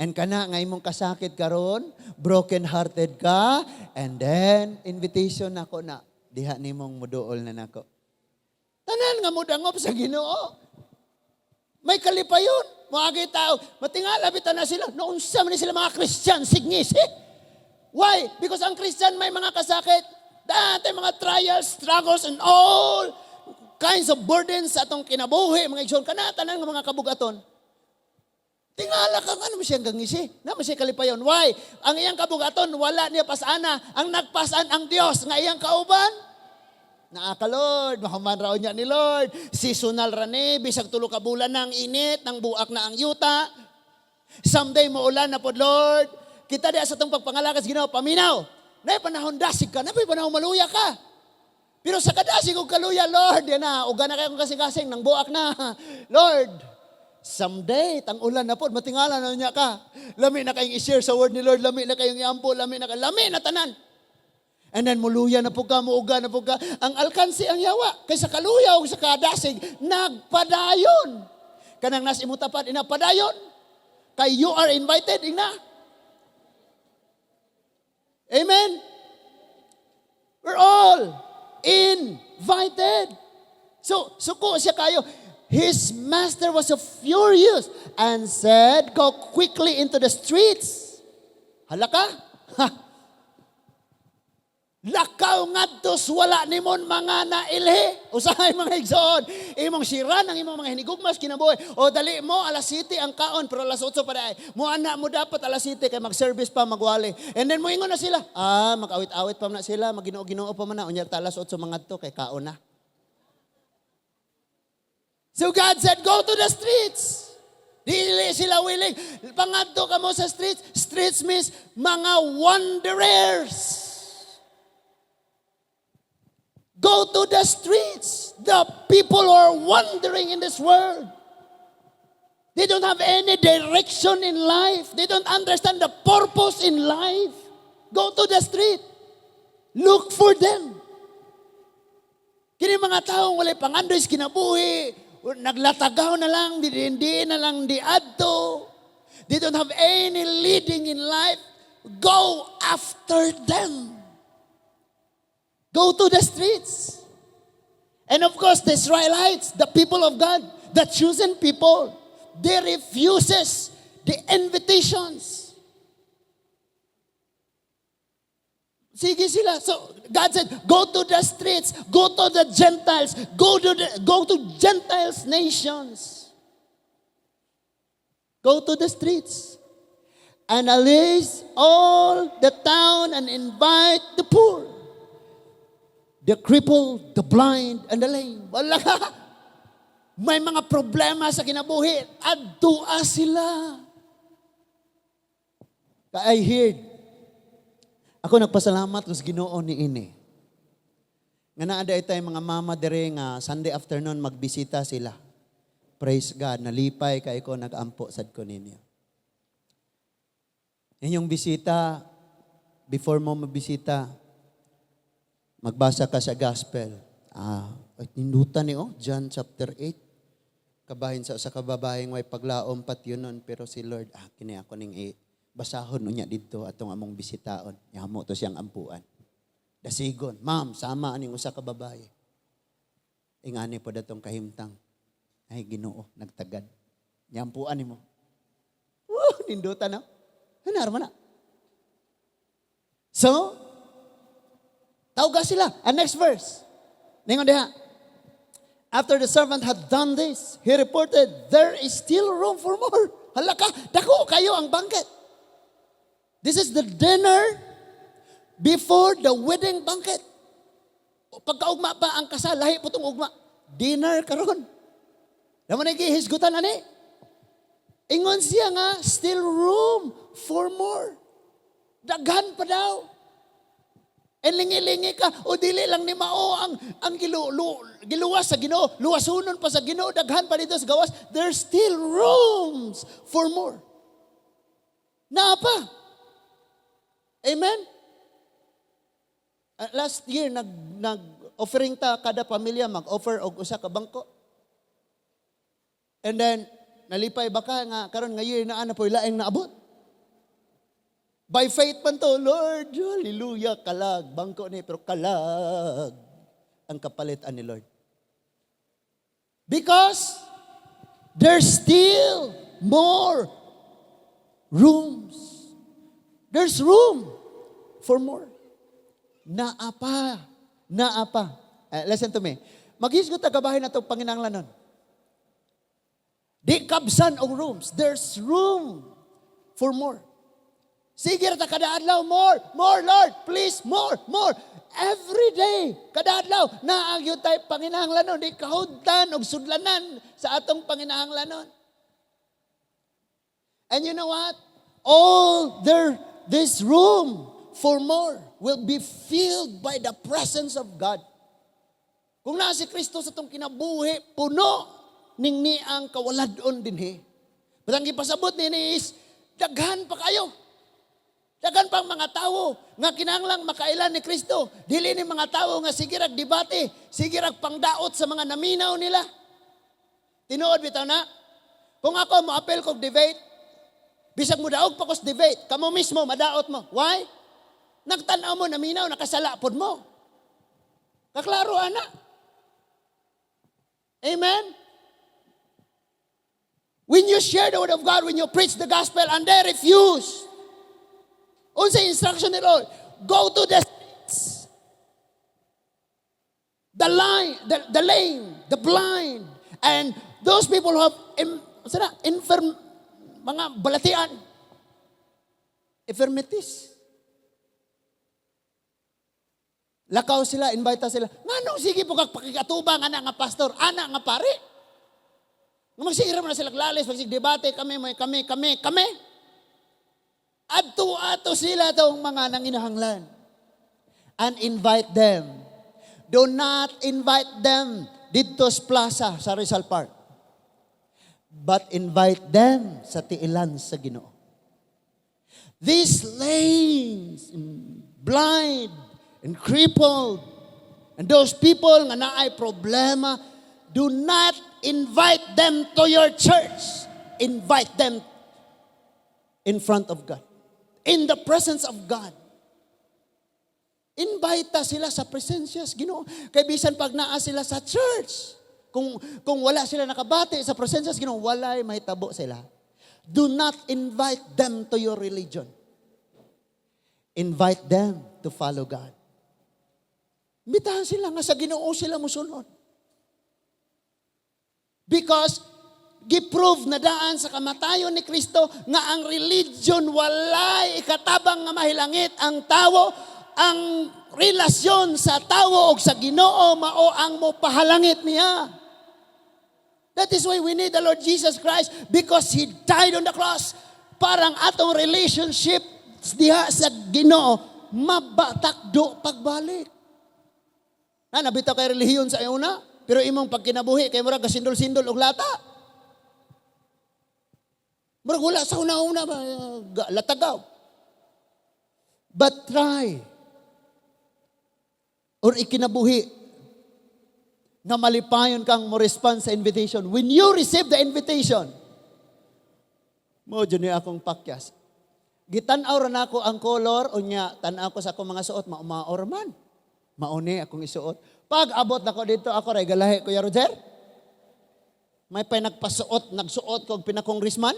And kana nga imong kasakit karon, broken hearted ka, and then invitation nako na diha nimong muduol na nako. Tanan nga mudangop sa Ginoo, may kalipayon. Moagi tao, matingala bitaw na sila. Naunsa man ni sila mga Christian, signgis eh. Why? Because ang Christian may mga kasakit. Dati mga trials, struggles, and all kinds of burdens sa atong kinabuhi, mga igsoon, kana tanan nga mga kabugaton. Tingala ka, ano mo siyang gangisi? Na mo siya kalipayon. Why? Ang iyang kabugaton, wala niya pasana. Ang nagpasan ang Dios nga iyang kauban. Naa ka, Lord, mahuman raon niya ni Lord. Seasonal ra ni, bisag 3 ka bulan ng init, nang buak na ang yuta. Someday maulan na pod, Lord. Kita diya sa itong pagpangalagas Ginoo, paminaw. Nay panahon dasig ka, nay panahon maluya ka. Pero sa kadasig og kaluya, Lord, yan na, uga na kayo kung kasing-kasing, nang buak na. Lord, someday, tang ulan na po, matingala na niya ka. Lami na kayong i-share sa word ni Lord, lami na kayong iampo, lami na kayo, lami na tanan. And then muluya na po ka, muuga na po ka. Ang alkansi ang yawa. Kaysa kaluya o sa kadasig, nagpadayon. Kanang nas imo tapat, inapadayon. Kay you are invited, ingna. Amen? We're all invited. So, suko siya kayo. His master was so furious and said, "Go quickly into the streets." Hala ka? Ha! Lakaw ngadto wala nimon mga nailhi. Usahay, mga igsoon. Imong siran ang imong mga hinigugmas kinabuhi. O dali mo alas 7 ang kaon pero alas 8 pa diay. Mo ana mo dapat alas 7 kay mag-service pa magwali. And then moingon na sila. Ah, mag-awit-awit pa man na sila, maginoo-ginoo pa man na unya ta alas 8 mangadto kay kaon na. So God said, "Go to the streets." Dili sila willing. Pangadto ka mo sa streets. Streets means mga wanderers. Go to the streets. The people who are wandering in this world. They don't have any direction in life. They don't understand the purpose in life. Go to the street. Look for them. Kini mga taong walay pangandoy sa kinabuhi, naglatagaw na lang, di, di na lang di adto. They don't have any leading in life. Go after them. Go to the streets. And of course, the Israelites, the people of God, the chosen people, they refuses the invitations. Sige sila. So God said, "Go to the streets, go to the Gentiles, go to Gentiles nations. Go to the streets. And alleys all the town and invite the poor, the crippled, the blind, and the lame." Wala ka. May mga problema sa kinabuhi. Adtua sila. I heard. Ako nagpasalamat ko sa Ginoo ni ini. Nga naa diay mga mama dere nga Sunday afternoon magbisita sila. Praise God, nalipay kay ko, nag-ampo sad ko ninyo. Inyong bisita, before mo mabisita, magbasa ka sa gospel. Ah, ay, nindutan ni oh, John chapter 8. Kabahin sa usa ka babaeng way paglaom patyonon, pero si Lord, ah, kini ako ning i basahon unya didto atong among bisitaon. Yamo to siyang ampuan. Dasigon, ma'am, sama aning usa ka babae. Ingani po datong kahimtang. Ay, Ginoo, nagtagad. Yampuan nimo. Woo, nindutan na. Hanar man na. So, tawga sila. And next verse. Ningon diha. After the servant had done this, he reported, "There is still room for more." Hala ka, dako kayo ang banquet. This is the dinner before the wedding banquet. Pagkaugma pa ang kasal, lahi po itong ugma. Dinner karon. Naman ay gihisgutan ani. Ingon siya nga, still room for more. Daghan pa daw. E lingi-lingi ka, o dili lang ni mao ang giluwas sa Ginoo, luwasunon pa sa Ginoo, daghan pa dito sa gawas, there's still rooms for more. Naa pa. Amen? Last year, nag offering ta kada pamilya mag-offer og usa ka bangko. And then nalipay ba ka nga karon nga year naa na po'y laing naabot? By faith man to, Lord, hallelujah, kalag. Bangko ni, pero kalag ang kapalit ani Lord. Because there's still more rooms. There's room for more. Naa pa. Naa pa. Eh, listen to me. Maghisgot ta kabahin na itong panginanglanon. Di kabsan og rooms. There's room for more. Sige ra ta kada adlaw, more, more, Lord, please, more, more. Every day, kada adlaw, naa gyud tay panginahanglanon, di kahudtan og sudlanan sa atong panginahanglanon. And you know what? All there, this room for more will be filled by the presence of God. Kung naa si Kristo sa atong kinabuhi, puno ning ni ang kawaladon dinhi. But ang gipasabot nini is, daghan pa kayo. Daghan pang mga tawo nga kinahanglang makaila ni Kristo. Dili ni mga tawo nga sige rag debate, sige rag pangdaot sa mga naminaw nila. Tinuod bitaw na. Kung ako moapil kog debate, bisag mo daog pa kos debate, kamo mismo madaot mo. Why? Nagtan-aw mo, naminaw, nakasala pod mo. Kaklaro ana. Amen? When you share the word of God, when you preach the gospel and they refuse, unsa instruction ni Lord? Go to the streets. The lame, the blind, and those people who have unsa na, infirm, mga balatian, infirmities. Lakaw sila, invite sila. Nganong sige po kag pakikatubang ana nga pastor, ana nga pare? Nga magsige mo na sila lalis, magsige debate kami, may kami, kami, kami. Adto ato sila tong mga nanginahanglan. And invite them. Do not invite them didto sa plaza sa Rizal Park. But invite them sa tiilan sa Ginoo. These lame, blind, and crippled, and those people nga naay problema, do not invite them to your church. Invite them in front of God. In the presence of God. Invite ta sila sa presensya sa Ginoo. Kay bisan pag naa sila sa church, kung wala sila nakabati sa presensya sa Ginoo, walay mahitabo sila. Do not invite them to your religion. Invite them to follow God. Imbitahan sila nga sa Ginoo sila musunod. Because giprove na daan sa kamatayon ni Kristo nga ang religion walay ikatabang nga mahilangit ang tawo, ang relasyon sa tawo og sa Ginoo mao ang mopahalangit niya. That is why we need the Lord Jesus Christ, because He died on the cross parang atong relationship diha sa Ginoo mabatakdo pagbalik. Na nabitaw kay relihiyon sa una, pero imong pagkinabuhi kay murag gasindol-sindol og lata. Murag wala sa una-una ba latagaw. But try or ikinabuhi nga malipayon kang mo respond sa invitation. When you receive the invitation, mo dyan ni akong pakyas. Gitan-aw ra nako ang color, unya tan-aw ko sa akong mga suot, mao man. Mauni akong isuot. Pag abot nako dito, ako ray galahi, Kuya Roger. May pa nagpasuot, nagsuot kog pinakongressman.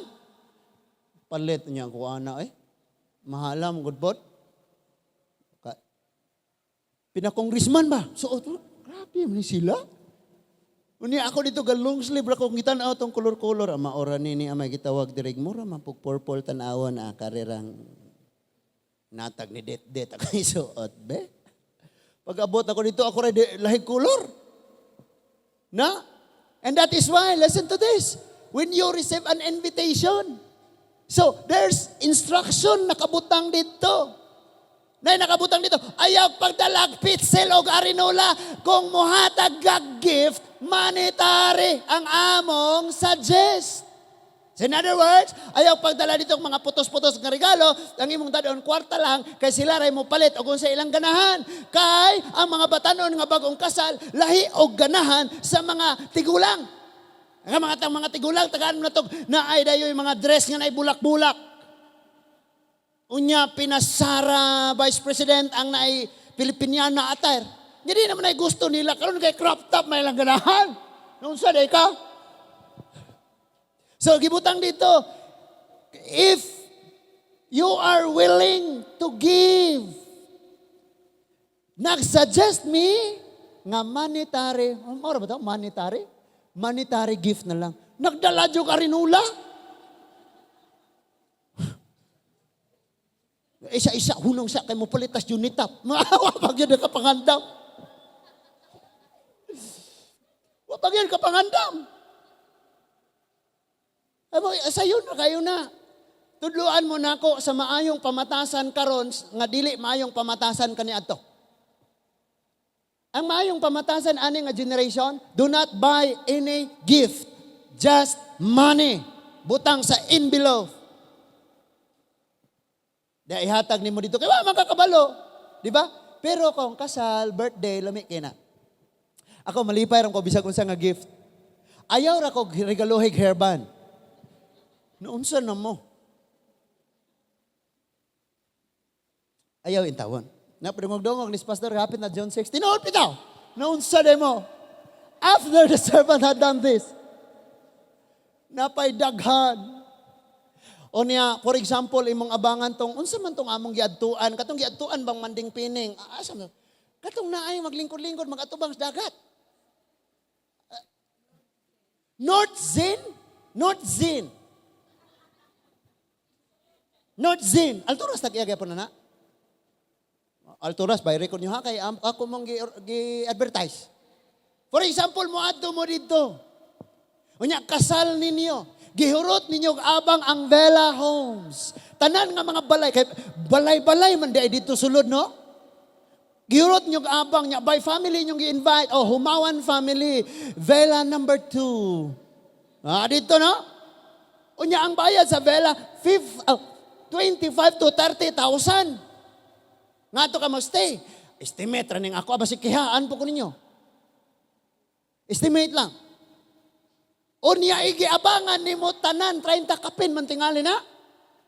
Palit niya ko ana eh. Mahala mo good bod. Pinakongressman ba? Suot mo. Grabe man ni sila. Unya ako dito ga long sleeve ra ko gitan-aw tong kolor-kolor. Ang maora nini ang may gitawag diri mura man pug purple tan-awon ah karirang natag ni det det ako isuot be. Pag abot ako dito, ako ray lahig kolor. Na? And that is why, listen to this. When you receive an invitation, so there's instruction nakabutang dito. Nay nakabutang dito. Ayaw pagdalag pitsil og arinola kung muhatag kag gift, monetary ang among suggest. So in other words, ayaw pagdala dito ang mga putos-putos nga regalo, ang imong dadon kwarta lang, kay sila ray mo palit og sa ilang ganahan. Kay ang mga batanon nga bagong kasal, lahi og ganahan sa mga tigulang. Ang mga tang mga tigulang, tagaan mo na to, na ay dayoy mga dress nga naay bulak-bulak. Unya pinasara Vice President ang naay Filipiniana attire. Hindi naman ay gusto nila karon kay crop top may lang ganahan. Unsa day ka? So gibutang dito, if you are willing to give, nag-suggest me nga monetary, ano ba ito? Monetary? Monetary gift na lang. Nagdala jud ka rinula. Isa-isa, hunong sa kay mo palitas unitap. Maawa pag yun ka pangandam. Wa pag yun ka pangandam. Amo, sayo na kayo na. Tudluan mo nako sa maayong pamatasan karon nga dili maayong pamatasan kaniadto. Ang maayong pamatasan ani nga generation, do not buy any gift, just money. Butang sa envelope. Di ihatag nimo dito kay wa man kakabalo, di ba? Pero kung kasal, birthday, lami kay na. Ako malipay ra ko bisag unsa nga gift. Ayaw ra ko regalohig hairband. Naunsa na mo? Ayaw intawon. Napadungog-dungog ni Pastor hapit na John 6. Tinuod bitaw. Naunsa de mo? After the servant had done this, napay daghan. O niya, for example, imong abangan tong, unsa man tong among giadtuan, katong giadtuan bang manding pining, asa man? Katong naay maglingkod-lingkod, magatubang sa dagat. North Zin? North Zin. North Zin. Alturas tag-iya gyapon na na. Alturas, by record nyo ha, kay ako mong gi-advertise. For example, moadto mo dito. Unya, kasal ninyo. Gihurot ninyo abang ang Vela Homes. Tanan nga mga balay, kay balay-balay man di dito sulod, no? Gihurot ninyo abang nya by family ninyong gi-invite. Oh, Humawan family, Vela number 2. Dito, no? Unya ang bayad sa Vela, 25 to 30,000. Nga to ka mo-stay. Estimate ra ning ako, aba si kihaan po ko ninyo. Estimate lang. Unya igiabangan nimo tanan 30 kapin man tingali na.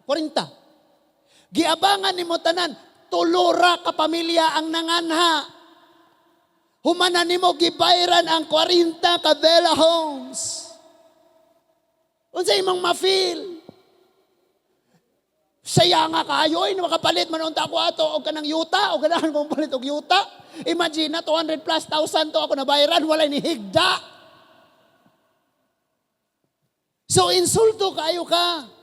40. Giabangan nimo tanan tulura ka pamilya ang nanganha. Humana nimo gibayran ang 40 ka Vela Homes. Unsa imong ma-feel? Saya nga kayo, ay makapalit man unta ko ato og kanang yuta, og ganahan kong palit og yuta. Imagine na 200 plus thousand to ako nabayaran, walay ni higda. So insulto kayo ka.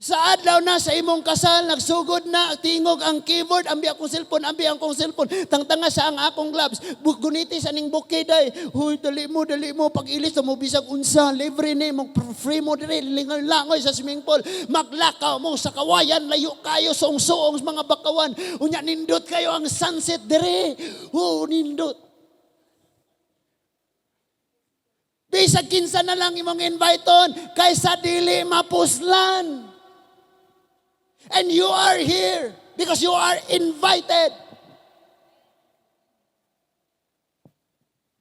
Sa adlaw na sa imong kasal, nagsugod na, tingog ang keyboard, ambi akong cellphone, ambi akong cellphone, tangtanga sa ang akong gloves, guniti sa ning bouquet day. Huy, dali mo, pag ilis mo bisag unsa, libre ni, mo free mo diri, lingoy-langoy sa swimming pool, maglakaw mo sa kawayan, layo kayo, suong-suong sa mga bakawan, unya nindot kayo ang sunset diri. Oh, nindot. Bisag kinsa na lang imong invite-on, kaysa dili mapuslan. And you are here because you are invited.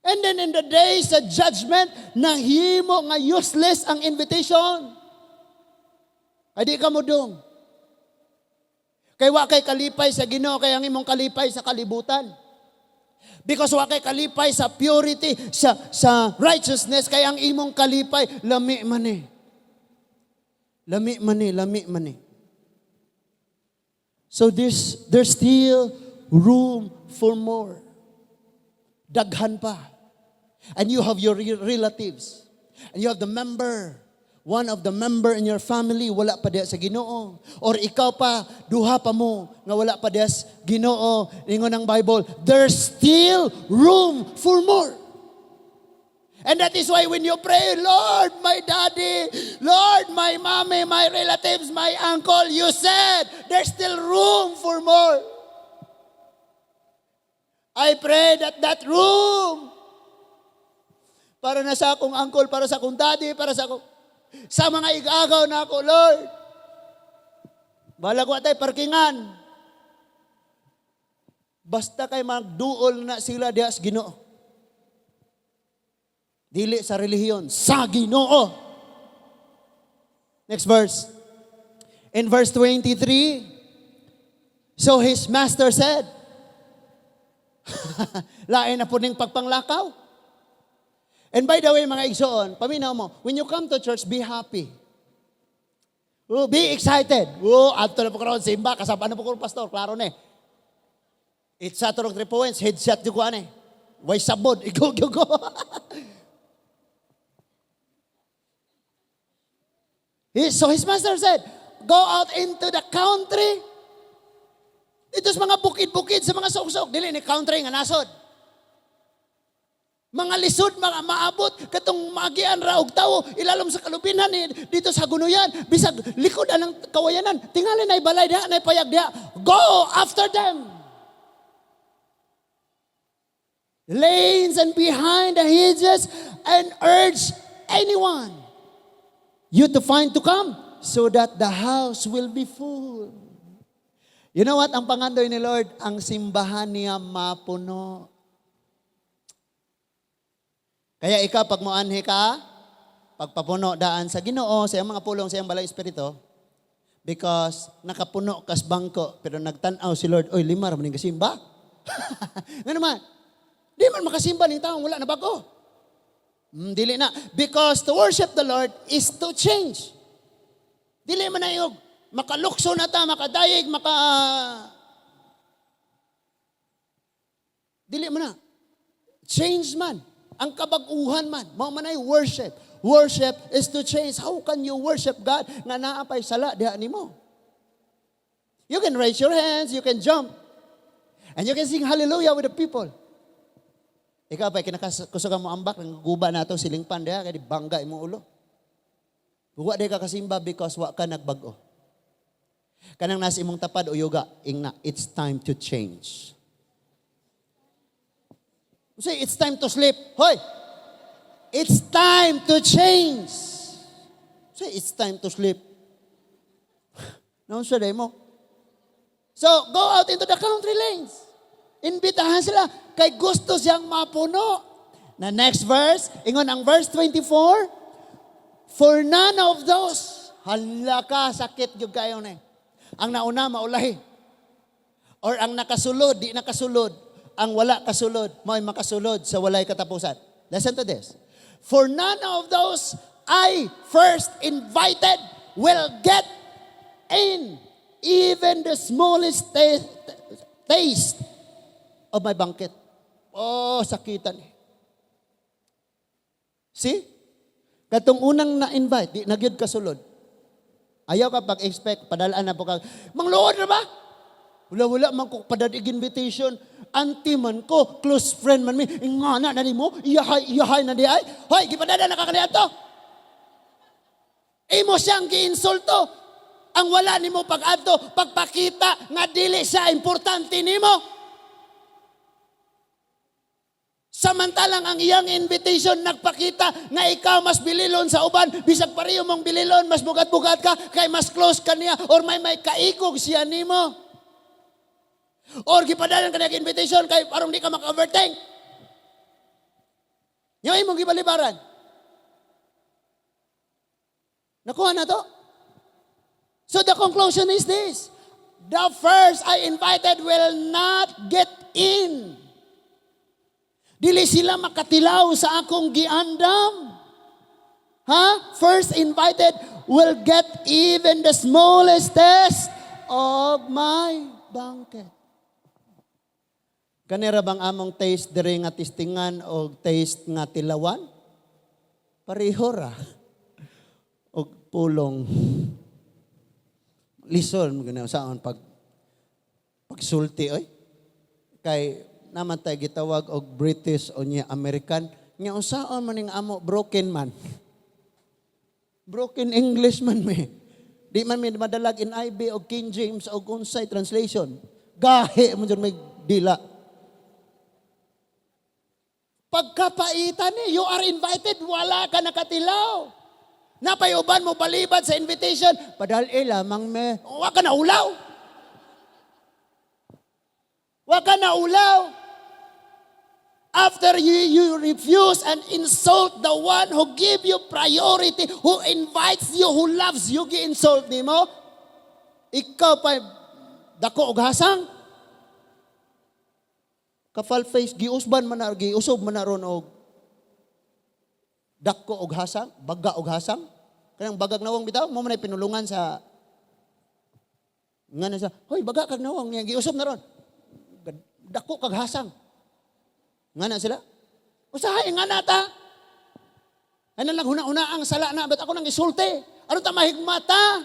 And then in the days of judgment, nahimo nga useless ang invitation. Ay di ka mo dong. Kay wa kay kalipay sa Ginoo, kay ang imong kalipay sa kalibutan. Because wa kay kalipay sa purity, sa righteousness, kay ang imong kalipay, lami man eh. Lami man eh, lami man eh. So there's still room for more. Daghan pa. And you have your relatives. And you have the member. One of the member in your family, wala pa diya sa Ginoo. Or ikaw pa, duha pa mo, nga wala pa diya sa Ginoo. Ingon ang Bible, there's still room for more. And that is why when you pray, Lord, my daddy, Lord, my mommy, my relatives, my uncle, you said, there's still room for more. I pray that that room, para na sa akong uncle, para sa akong daddy, para sa akong, sa mga igagaw na ako, Lord. Bahala ko atay, parkingan. Basta kay magduol na sila diha sa Ginoo. Dili sa relihiyon, sa Ginoo. Next verse. In verse 23, so his master said, lain na po ning pagpanglakaw. And by the way, mga igsoon, paminaw mo, when you come to church, be happy. Oh, be excited. Oh, adto na po karon simba, kasabaan na po ko, pastor, klaro na eh. It's sa turog 3 points, headshot jud ko ani. Way sabod, ikaw go. So his master said, "Go out into the country." Dito sa mga bukid-bukid, sa mga suksok, dili ni country nga nasod. Mga lisod, mga maabot, katong maagian ra og tawo, ilalom sa kalubinhan, eh, dito sa gunuyan, bisag likod anang kawayanan, tingali na balay diha, na payag diha. Go after them. Lanes and behind the hedges and urge anyone you to find to come so that the house will be full. You know what? Ang pangandoy ni Lord, ang simbahan niya mapuno. Kaya ikaw, pag moanhi ka, pagpapuno daan sa Ginoo, sa iyang mga pulong, sa iyang balay espiritu, because nakapuno kas bangko, pero nagtanaw si Lord, "Oy, lima ra man ning kasimba." Nga naman, di man makasimba ning taong wala na bago. Dili na. Because to worship the Lord is to change. Dili man na yung makalukso na ta, makadayeg, maka... Dili man na. Change man. Ang kabag-uhan man. Mao man ay worship. Worship is to change. How can you worship God nga naa pay sala diha nimo? You can raise your hands, you can jump, and you can sing hallelujah with the people. Ikaw pa, kinakakusugan mo ambak, nang guba na to, silingpan diha, kaya di bangga imong ulo. Wa di ka kasimba because wa ka nagbag-o. Kanang nasa imong tapad o yoga, ingna, "It's time to change." Say, "It's time to sleep." Hoy! It's time to change. Say, "It's time to sleep." Naon sa mo? So, go out into the country lanes. Imbitahan sila. Kay gusto siyang mapuno. Na next verse, ingon ang verse 24, for none of those, hala ka, sakit gyud kayo na. Ang nauna, maulahi. Or ang nakasulod, di nakasulod. Ang wala kasulod, mao'y makasulod sa walay katapusan. Listen to this. For none of those I first invited will get in even the smallest taste of my banquet. Oh, sakitan eh. See? Katong unang na-invite, di na gyud kasulod. Ayaw ka pag-expect, padalaan na po ka, "Mangluod na ba? Wala, wala man ko padadig invitation. Auntie man ko, close friend man mi, ingana na nimo, iyahay, iyahay na di ay. Hoy, gipadada na ka kaniadto. Imo siyang giinsulto. Ang wala nimo pag-adto, pagpakita nga dili siya importante nimo. Samantalang ang iyang invitation nagpakita nga ikaw mas bililon sa uban, bisag pareho mong bililon, mas bugat-bugat ka, kay mas close ka niya, or may kaikog siya nimo. Or gipadalan ka niya invitation kay parang di ka maka-overthink. Yung imong gibalibaran. Nakuha na to? So the conclusion is this. The first I invited will not get in. Dili sila makatilaw sa akong giandam. Ha? First invited will get even the smallest taste of my banquet. Kanira bang among taste diri nga tistingan o taste nga tilawan? Pareho ra. Og pulong. Lisod mo ganaw saan pag pagsulti oy. Kay naman tayo gitawag og British o niya American. Nya unsaon man ning amo, broken man. Broken English man mi. Di man mi madalag NIV o King James o unsay translation. Gahi mo dyan may dila. Pagkapaitan eh, you are invited, wala ka nakatilaw. Napayuban mo balibad sa invitation, padal eh lamang me, wa ka na ulaw. Wa ka na ulaw. After you refuse and insult the one who give you priority, who invites you, who loves you, gi-insult nimo. Ikaw pa dako og hasang. Kafal face giusban man na, giusob man na ron og dako og hasang, baga og hasang. Kanang bagag nawong bitaw, mo man ay pinulungan sa nga na sa, "Hoy, baga kag nawong," niya giusob na ron. "Dako kag hasang." Nga na sila. Usahay nga na ta. Ano lang huna-huna ang sala na, ba't ako nang isulti? Ano ta mahigmata?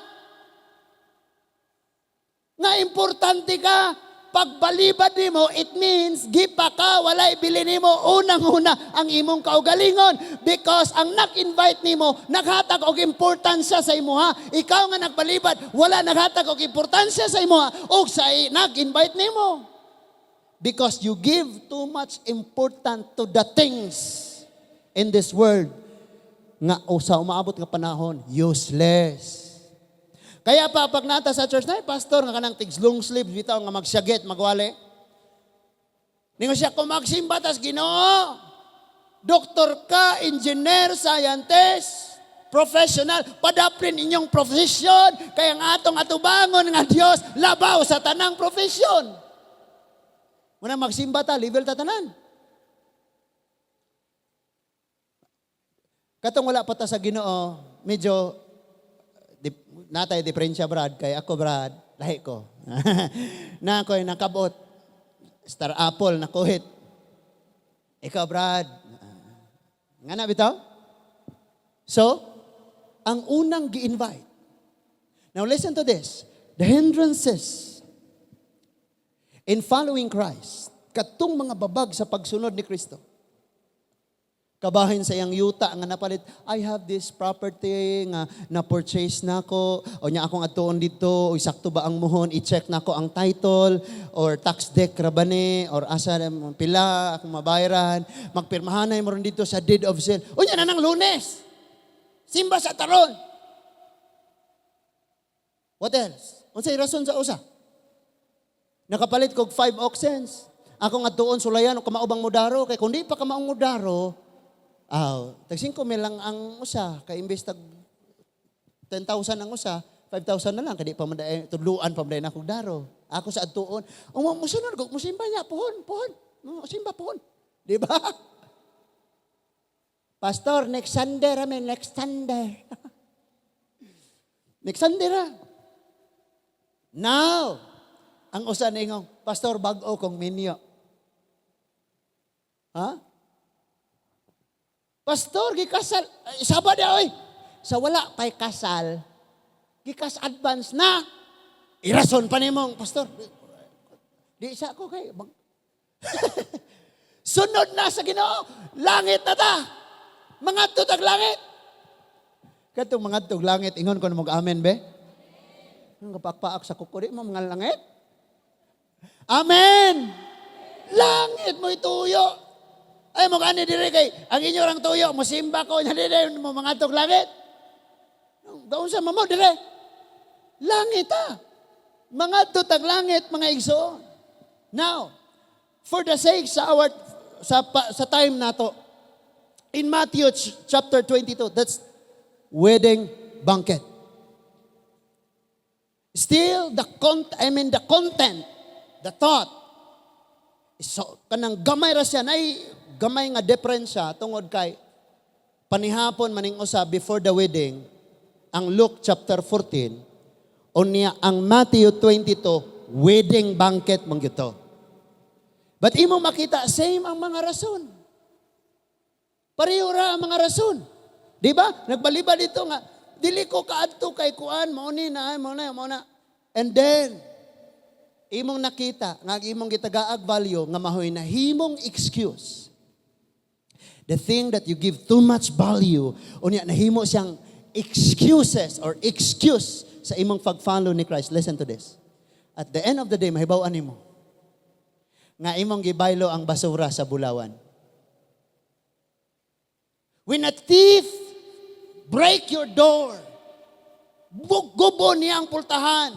Nga importante ka, pagbalibad nimo, it means gipa ka, walay bili nimo, unang-una ang imong kaugalingon. Because ang nag-invite nimo, naghatag og importansya sa imuha. Ikaw nga nagbalibad, wala naghatag og importansya sa imuha, og sa nag-invite nimo. Because you give too much important to the things in this world nga o sa umaabot nga panahon, useless. Kaya pa, pag nata sa church na, pastor, nga kanang tig long sleeve, bitaw nga magsyagit, magwali. Ningon siya, kung magsimba tas Ginoo, doktor ka, engineer, scientist, professional, padaplin inyong profession, kaya nga atong atubangon nga Dios, labaw sa tanang profession. Muna magsimba ta, level ta tanan. Katong wala pa ta sa Ginoo, medyo natay diferensya, Brad, kay ako, Brad, lahi ko. Na ako'y nakabot Star Apple na kuhit. Ikaw, Brad. Nga na bitaw? So, ang unang gi-invite. Now listen to this. The hindrances in following Christ, katong mga babag sa pagsunod ni Kristo. Kabahin sa iyang yuta nga napalit, "I have this property nga na-purchase nako, o nya akong adtuon dito, o sakto ba ang muhon, i-check nako ang title, or tax dec ra ba ni, or asa pila akong mabayaran, magpirmahanay mo ron dito sa deed of sale." O nya na nang Lunes. Simba sa taron. What else? Unsay rason sa usa? Nakapalit kog 5 oxens. Ako nga tuon sulayan og kamaubang mudaro kay kung di pa kamaong mudaro, aw, tag 5 mil lang ang usa kay imbes tag 10,000 ang usa, 5,000 na lang kay di pa man day tudluan pa man day akong daro. Ako sa adtuon, o musunod ko musimba niya pohon, pohon. Musimba pohon. Di ba? "Pastor, next Sunday ramen, next Sunday." Next Sunday ra. Now, ang usa ningong, "Pastor, bag-o kong minyo." Ha? "Pastor, gikasal. Ay, Sabado, oy." Sa wala pa'y kasal, gikas advance na. Irason pa nimong, "Pastor, di isa ko kay." Sunod na sa Ginoo, langit na ta. Mangadto tag langit. Katong mangadtog langit, ingon ko na mag-amen, be? Ang kapakpaak sa kuko, di mo mga langit. Amen! Langit mo ituyo. Ay mo gani dire kay ang inyo rang tuyo, musimba ko nya dire mo mangadtog langit. Gaun sa mamo dire. Langit ta. Mangadto tag langit, mga igsoon. Now, for the sake sa our sa sa time nato, in Matthew chapter 22, that's wedding banquet. Still the I mean the content, the thought. So kanang gamay ra siya nay gamay nga diferensya tungod kay panihapon maning usa before the wedding ang Luke chapter 14, unya ang Matthew 22 wedding banquet man gyud to. But imo makita same ang mga rason. Pareho ra ang mga rason. Di ba? Nagbaliba dito nga dili ko kaadto kay kuan mao ni na mao na mao na. And then imong nakita nga ang imong gitagaag value nga mahoy na himong excuse. The thing that you give too much value, unya nahimo siyang excuses or excuse sa imong pag-follow ni Christ. Listen to this. At the end of the day, mahibaw-an nimo nga imong gibaylo ang basura sa bulawan. When a thief break your door, gubo niya ang pultahan.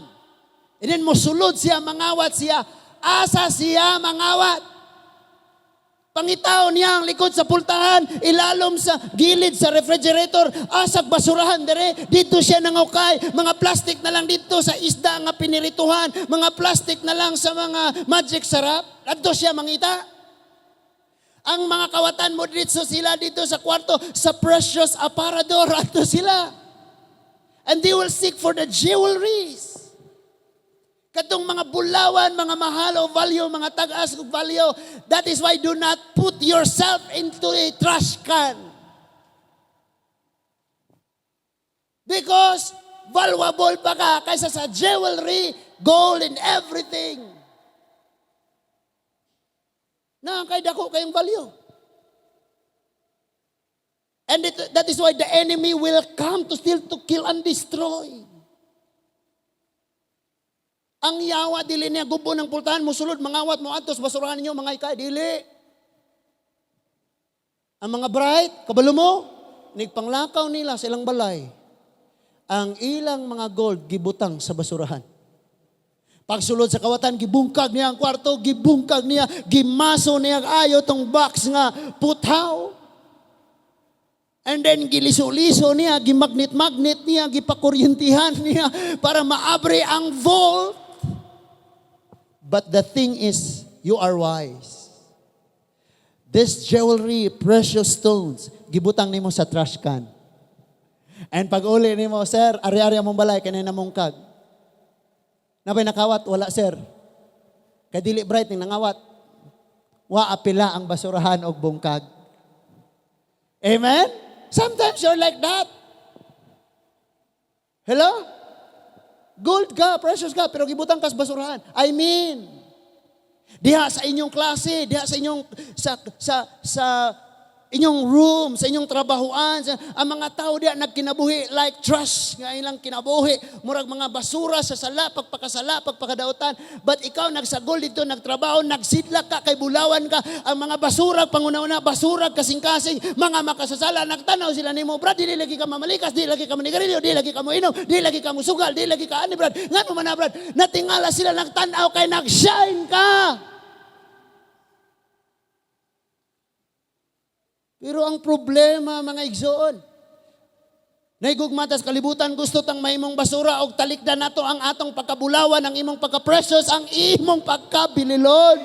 And then mosulod siya, mangawat siya. Asa siya mangawat? Pangitaon niya ang likod sa pultahan, ilalom sa gilid sa refrigerator, asag basurahan dere, dito siya nangukay, mga plastic na lang dito sa isda nga pinirituhan, mga plastic na lang sa mga Magic Sarap, adto siya mangita. Ang mga kawatan mo dito sila dito sa kwarto, sa precious aparador, adto sila. And they will seek for the jewelries. Katong mga bulawan, mga mahal o value, mga tag-as og value. That is why do not put yourself into a trash can. Because valuable pa ka kaysa sa jewelry, gold, and everything. Na kay dako kayong value. And that is why the enemy will come to steal, to kill, and destroy. Ang yawa, dili niya gubo ng pultahan, musulod, mangawat mo atos, basurahan ninyo, mga ikay, dili. Ang mga bright, kabalo mo, nigpanglakaw nila sa ilang balay. Ang ilang mga gold, gibutang sa basurahan. Pagsulod sa kawatan, gibungkag niya ang kwarto, gibungkag niya, gimaso niya ayo tong box nga puthaw. And then giliso-liso niya, gimagnet-magnet niya, gipakuryentihan niya para maabre ang vault. But the thing is, you are wise. This jewelry, precious stones, gibutang nimo sa trash can. And pag uli nimo, "Sir, ari-ari among balay, kanina namungkag. Nabay nakawat?" "Wala, sir." Kay dili bright ning nangawat. Wa apila ang basurahan og bungkag. Amen? Sometimes you're like that. Hello? Gold ka, precious ka, pero gibutang kas basurahan. I mean, diha sa inyong klase, diha sa inyong sa inyong room, sa inyong trabahuan, ang mga tao diha nagkinabuhi like trash nga ilang kinabuhi, murag mga basura sa sala, pagpakasala, pagpakadautan. But ikaw nagsagol dito, nagtrabaho, nagsidlak ka kay bulawan ka, ang mga basura panguna-una, basura kasing-kasing, mga makasasala, nagtanaw sila nimo, "Brad, dili lagi ka mamalikas, dili lagi ka manigarilyo, dili lagi ka moinom, dili lagi ka musugal, dili lagi ka ani, brad. Ngano man na, brad?" Natingala sila, nagtanaw kay nag-shine ka. Pero ang problema, mga igsoon, naigugma tas kalibutan, gusto tang mahimong basura og talikdan nato ang atong pagkabulawan, ang imong pagka-precious, ang imong pagkabililon.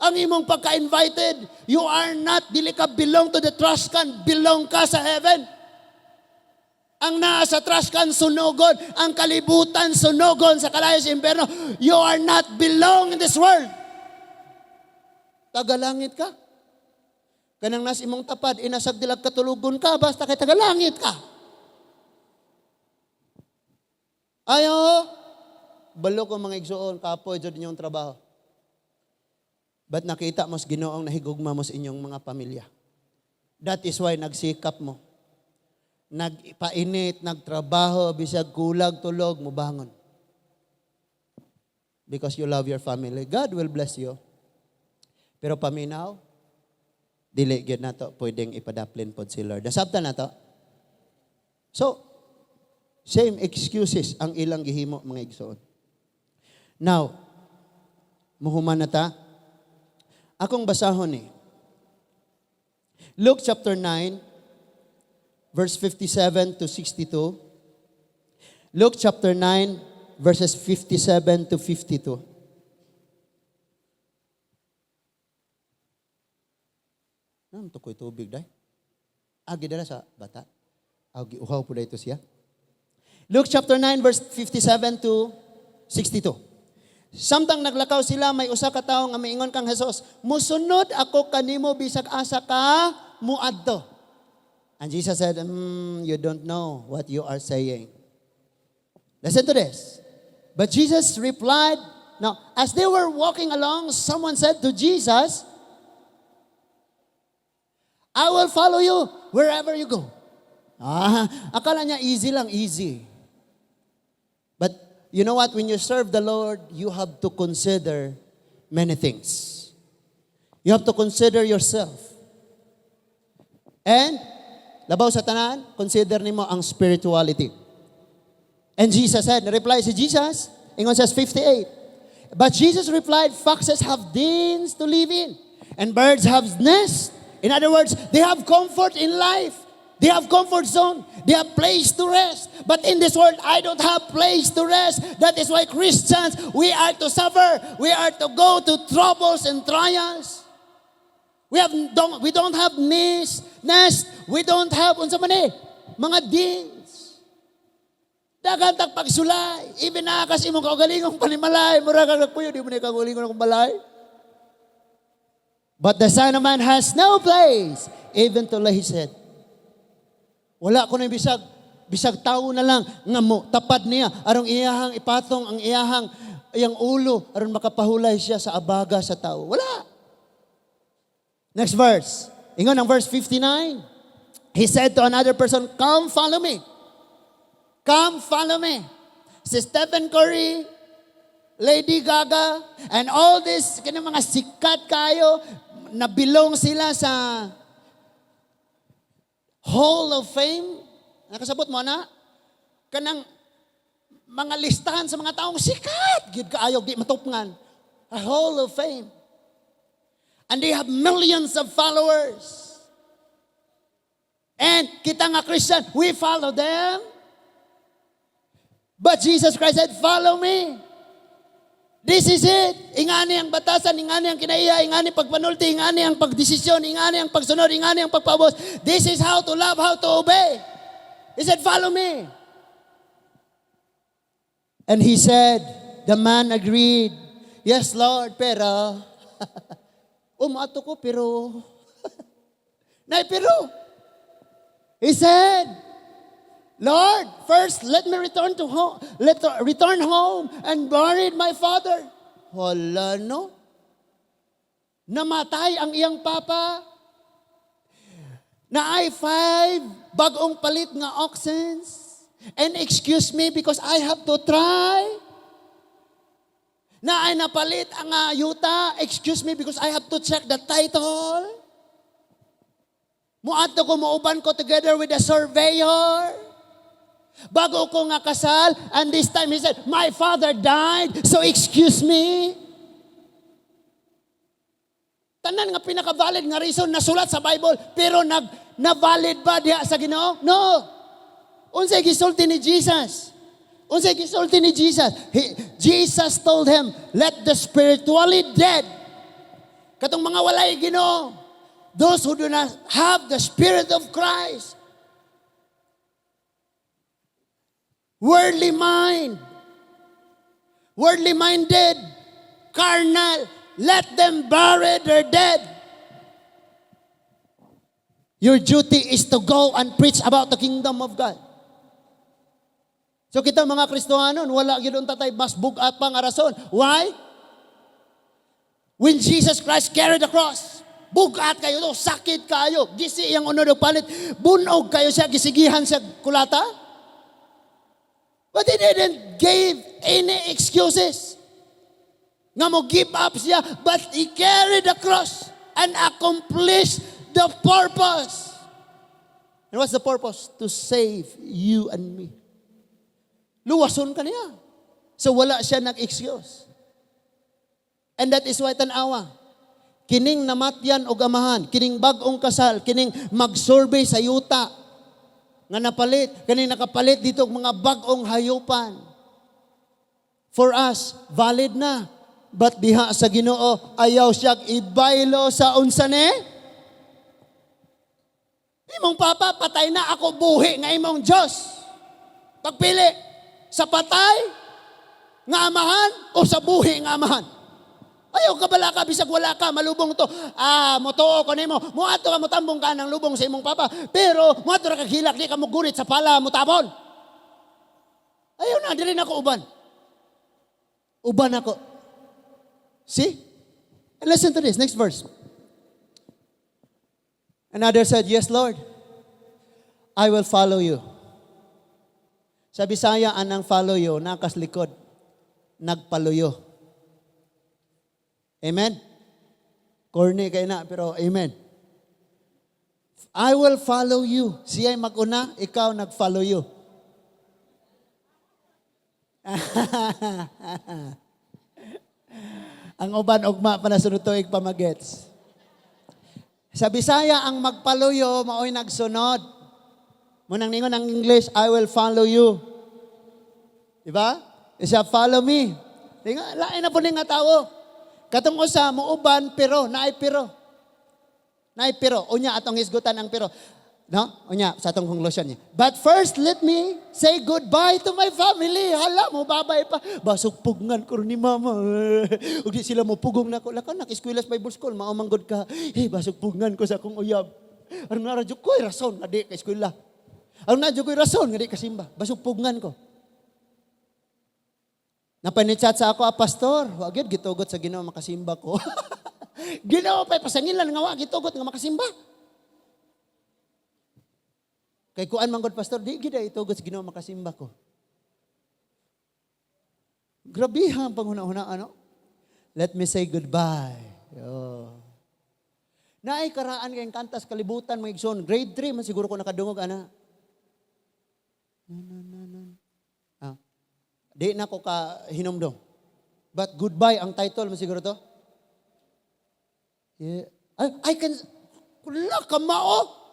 Ang imong pagka-invited. You are not, dili ka belong to the trash can, belong ka sa heaven. Ang naa sa trash can, sunugon. Ang kalibutan, sunugon sa kalayo sa impyerno. You are not belong in this world. Tagalangit ka. Kanang nas imong tapad, inasag dilag katulugon ka, basta kay tagalangit ka. Ayo, balo ko, mga igsoon, kapoy jud inyong trabaho. But nakita mo sa Ginoong nahigugma mo sa inyong mga pamilya. That is why nagsikap mo. Nagpainit, nagtrabaho, bisag kulag tulog, mubangon. Because you love your family. God will bless you. Pero paminaw, dili gyud nato pwedeng ipadaplin pod si Lord. Nasabtan nato? So, same excuses ang ilang gihimo, mga igsoon. Now, muhuman na ta. Akong basahon ni Luke chapter 9, verse 57 to 62. Luke chapter 9, verses 57 to 52. Nam tukoy tubig day. Agi dala sa bata. Agi uhaw po dito siya. Luke chapter 9 verse 57 to 62. Samtang naglakaw sila, may usa ka tawo nga miingon kang Jesus, "Musunod ako kanimo bisag asa ka muadto." And Jesus said, "You don't know what you are saying." Listen to this. But Jesus replied, now, as they were walking along, someone said to Jesus, "I will follow you wherever you go." Akala niya easy lang, easy. But you know what? When you serve the Lord, you have to consider many things. You have to consider yourself. And, labaw sa tanan, consider nimo ang spirituality. And Jesus said, reply si Jesus, ingon says 58. But Jesus replied, "Foxes have dens to live in, And birds have nest. In other words, they have comfort in life. They have comfort zone. They have place to rest. But in this world, I don't have place to rest. That is why Christians, we are to suffer. We are to go to troubles and trials. We don't have nest. We don't have unsa man eh, mga dens. Daghan tag pagsulay. Even na kas imong kaugalingong panimalay, mura kag nagpuyo, di mo ni kaugalingon akong balay. But the Son of Man has no place even to lay his head. Wala ko na bisag tao na lang nga mo tapad niya aron iyahang ipatong ang iyang ulo aron makapahulay siya sa abaga sa tao. Wala. Next verse. Ingon ang verse 59. He said to another person, "Come, follow me. Come, follow me." Si Stephen Curry, Lady Gaga, and all this, kanang mga sikat kayo, na-belong sila sa Hall of Fame. Nakasabot mo na? Kanang mga listahan sa mga taong sikat. Gyud kaayo, di matupngan. A Hall of Fame. And they have millions of followers. And kita nga Christian, we follow them. But Jesus Christ said, "Follow me." This is it. Ingani ang batasan, ingani ang kinaiya, ingani pagpanulti, ingani ang pagdesisyon, ingani ang pagsunod, ingani ang pagpaubos. This is how to love, how to obey. He said, "Follow me." And he said, the man agreed, "Yes, Lord, pero, umato ko, pero, nay, pero," he said, "Lord, first let me return to home, let return home and bury my father." Wala, no? Namatay ang iyang papa. Naay five bagong palit nga oxens. And excuse me because I have to try. Naay napalit ang yuta. Excuse me because I have to check the title. Muadto ko, muuban ko together with the surveyor. Bago ko nga kasal, and this time he said, "My father died, so excuse me." Tanan nga pinaka-valid nga reason nasulat sa Bible, pero na-valid ba diha sa Ginoo? No. Unsay gisulti ni Jesus? Unsay gisulti ni Jesus? Jesus told him, "Let the spiritually dead," katong mga walay Ginoo, those who do not have the Spirit of Christ, worldly mind, worldly minded, carnal, let them bury their dead. Your duty is to go and preach about the kingdom of God. So kita mga Kristohanon, wala gyud tatay mas bugat pa nga rason. Why? When Jesus Christ carried the cross, bugat kayo to, sakit kayo, gisi iyang unod og panit, bunog kayo siya, gisigihan siya kulata. But he didn't give any excuses. Nga mo give up siya, but he carried the cross and accomplished the purpose. And what's the purpose? To save you and me. Luwason ka niya. So wala siya nag-excuse. And that is why tanawa. Kining namatyan og amahan, kining bag-ong kasal, kining mag-survey sa yuta nga napalit, kining nakapalit dito og mga bag-ong hayupan. For us, valid na. But diha sa Ginoo, ayaw siya ibaylo sa unsa ni? Imong papa, patay na, ako buhi nga imong Diyos. Pagpili, sa patay nga amahan o sa buhi nga amahan? Ayaw ka bala ka, bisag wala ka, malubong to. Ah, motuo ko nimo. Muadto ka, motambong ka ng lubong sa imong papa. Pero, muadto ra ka hilak, di ka mo gunit sa pala, motabon. Ayaw na, dili na ako uban. Uban ako. See? And listen to this, next verse. Another said, "Yes, Lord, I will follow you." Sa Bisaya, anang "follow you," nakaslikod, nagpaluyo. Amen? Corny kay na, pero amen. I will follow you. Siya'y mag-una, ikaw nag-follow you. Ang uban ugma pa na sunod tuig pa magets. Sa Bisaya, ang magpaluyo, mao'y nagsunod. Mao nang ningon ang English, "I will follow you." Diba? Isa, "Follow me." Tinga, lain na pod ni nga tao. Katong usa, muuban, pero, naay pero. Naay pero. Unya, atong hisgutan ang pero. No? Unya, sa atong conclusion niya. "But first, let me say goodbye to my family." Hala, mo babay pa. Basog pugngan ko ni mama. Ug di sila mo pugong nako. Laka, nak-eskwela sa Bible school. Mao man gud ka. Eh, basog pugngan ko sa akong uyab. Aron naa jud ko'y rason nga di ka eskwela. Aron naa jud ko'y rason nga di ka simba. Basog pugngan ko. Napanichat sa ako, "Ah, pastor, wa gyud gitugot sa Ginoo makasimba ko." Ginoo pa pasangilan nga wa gitugot nga makasimba. Kay kuan man gud, pastor, di gid itugot sa Ginoo makasimba ko. Grabe ang panghuna-huna, ano? "Let me say goodbye." Yo. Naay karaan kay kanta sa kalibutan, mga igsoon. Grade 3 man siguro ko nakadungog ana. Na, na, na, na. Ah. Di na ko ka hinumdom. But "Goodbye" ang title mo siguro to. Yeah. I can, wala ka mao.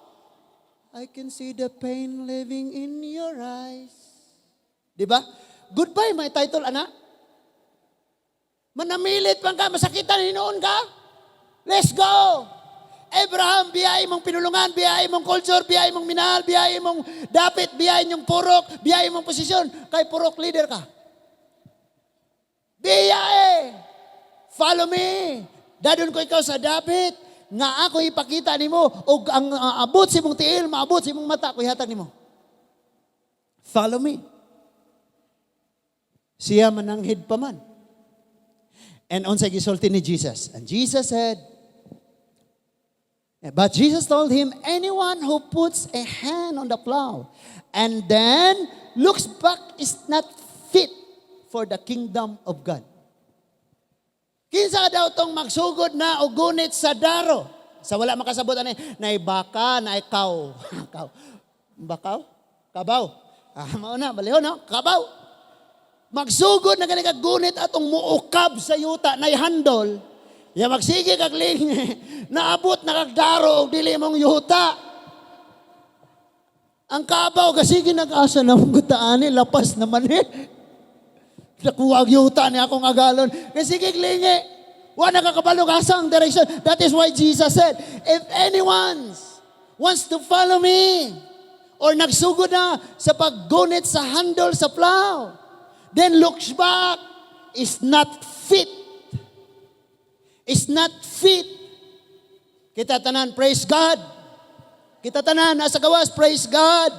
"I can see the pain living in your eyes." Di ba? "Goodbye" may title, ana. Manamilit man ka, masakitan hinuon ka. Let's go! Abraham, biyay mong pinulungan, biyay mong culture, biyay mong minahal, biyay mong dapit, biyay mong purok, biyay mong posisyon. Kay purok leader ka. Biyay! Follow me! Dadon ko ikaw sa dapit nga ako ipakita nimo og ang abot sa imong tiil, maabot sa imong mata, ko ihatag nimo. Follow me. Siya mananghid pa man. And unsay gisulti ni Jesus? And Jesus said, but Jesus told him, "Anyone who puts a hand on the plow and then looks back is not fit for the kingdom of God." Kinsa daw tong magsugod na og gunit sa daro? Sa wala makasabot ani, naay baka, naay kaw. Kaw. Bakaw? Kabaw. Ah, mao na, baliho no? Kabaw. Magsugod na gani kag gunit atong muukab sa yuta nay handol. Ya magsige kag lingi, naabot na kag daro og dili mong yuta. Ang kabaw kasi nag-asa na mong gutaani, lapas naman eh. Nakuha ang yuta ni akong agalon. Kasi lingi. Wa nakakabalo asa ang direction. That is why Jesus said, "If anyone wants to follow me," or nagsugod na sa paggunit sa handle sa plow, then looks back, is not fit. Is not fit. Kita tanan, praise God. Kita tanan, nasa gawas, praise God.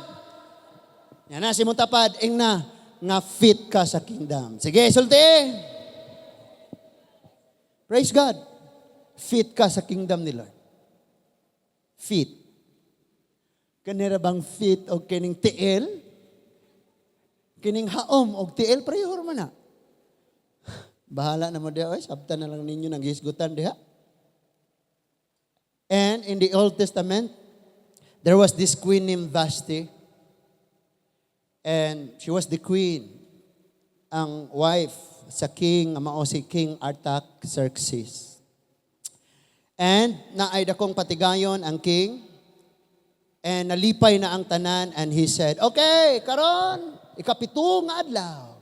Yan na, si Muntapad, ing na, nga fit ka sa kingdom. Sige, sulti. Praise God. Fit ka sa kingdom ni Lord. Fit. Kanira bang fit o kining tiil? Kining haom og tiil, pareho man na. Bahala na mo diha, oy, sabtan na lang ninyo nang hisgutan diha. And in the Old Testament, there was this queen named Vashti. And she was the queen, ang wife sa king, ang mao si King Artaxerxes. And naay dakong patigayon ang king, and nalipay na ang tanan, and he said, "Okay, karon, ikapito nga adlaw,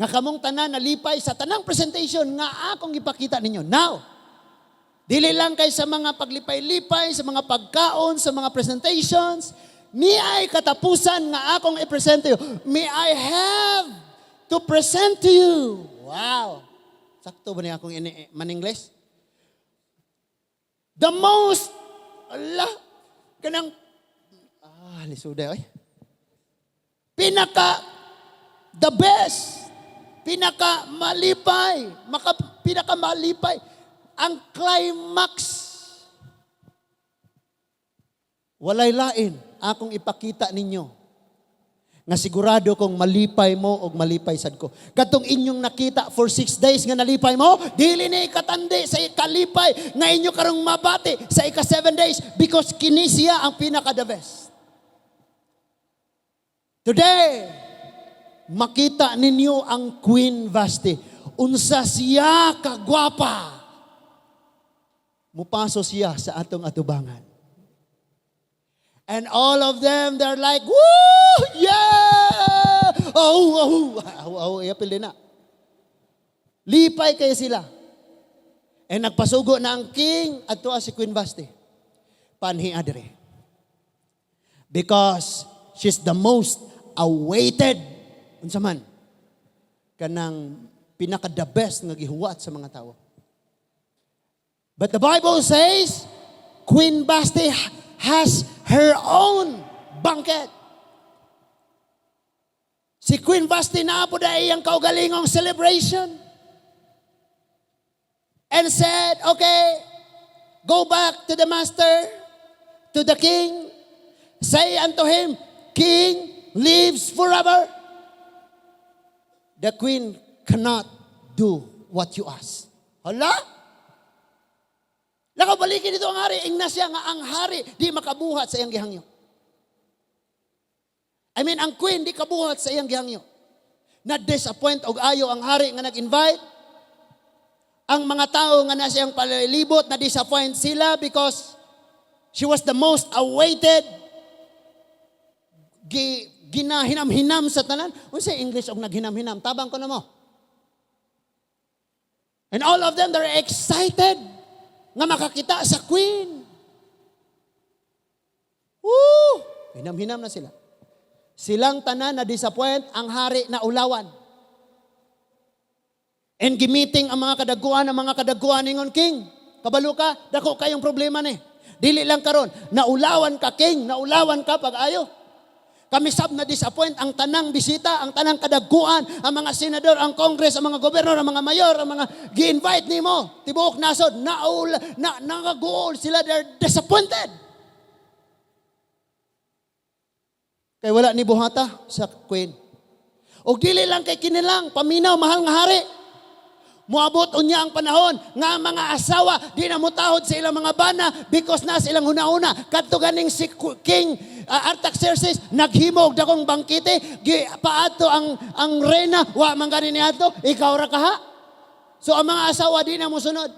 nga kamong tanan nalipay sa tanang presentation nga akong ipakita ninyo. Now, dili lang kay sa mga paglipay-lipay, sa mga pagkaon, sa mga presentations, may ay katapusan nga akong i-present to you. May I have to present to you." Wow. Sakto ba niya akong ini man-English? The most, ala, kanang, ah, lisuda, oy. Pinaka, the best, pinaka malipay, pinaka malipay, ang climax. Walay lain akong ipakita ninyo nga sigurado kong malipay mo og malipay sad ko. Katong inyong nakita for 6 days nga nalipay mo, dili ni katandi sa ikalipay nga inyo karong mabati sa ika 7 days because kini siya ang pinaka the best. Today, makita ninyo ang Queen Vashti. Unsa siya kagwapa. Mupaso siya sa atong atubangan. And all of them, they're like, "Woo! Yeah! Oh, ipil na." Lipay kayo sila. And nagpasugo na ang king at si Queen Vasti. Panhi adre. Because she's the most awaited. Unsa man? Kanang pinaka the best nga gihuwat sa mga tao. But the Bible says, Queen Vasti has her own banquet. Si Queen Vasti naa pod na iyang kaugalingong celebration. And said, "Okay, go back to the master, to the king. Say unto him, 'King lives forever. The queen cannot do what you ask.'" Hala? Lakaw balikin dito ang hari. Ingna siya nga ang hari di makabuhat sa iyang gihangyo. I mean, ang queen di kabuhat sa iyang gihangyo. Na-disappoint og ayo ang hari nga nag-invite. Ang mga tao nga na siyang palibot, na-disappoint sila because she was the most awaited. Ginahinam-hinam sa tanan. Unsa English og naghinam-hinam? Tabang ko na mo. And all of them, they're excited nga makakita sa queen. Woo! Hinam-hinam na sila. Silang tanan na disappoint, ang hari na ulawan. And gi-meeting ang mga kadaguan ningon, "King, kabalo ka, dako kayong problema ni. Dili lang karon, naulawan ka, king, naulawan ka pag-ayo. Kami sab na disappoint, ang tanang bisita, ang tanang kadaguan, ang mga senador, ang congress, ang mga gobernador, ang mga mayor, ang mga gi-invite nimo, tibuok nasod, naul na nangaguol sila, they're disappointed. Kay wala ni buhata sa queen. Og dili lang kay kinilang, paminaw, mahal nga hari. Muabot unya ang panahon nga ang mga asawa di na mutahod sa ilang mga bana because na silang huna-huna. Kadto ganing si King Artaxerxes naghimo og dakong bangkete, gi paadto ang reyna, wa man gani niadto, ikaw ra kaha. So ang mga asawa di na mosunod.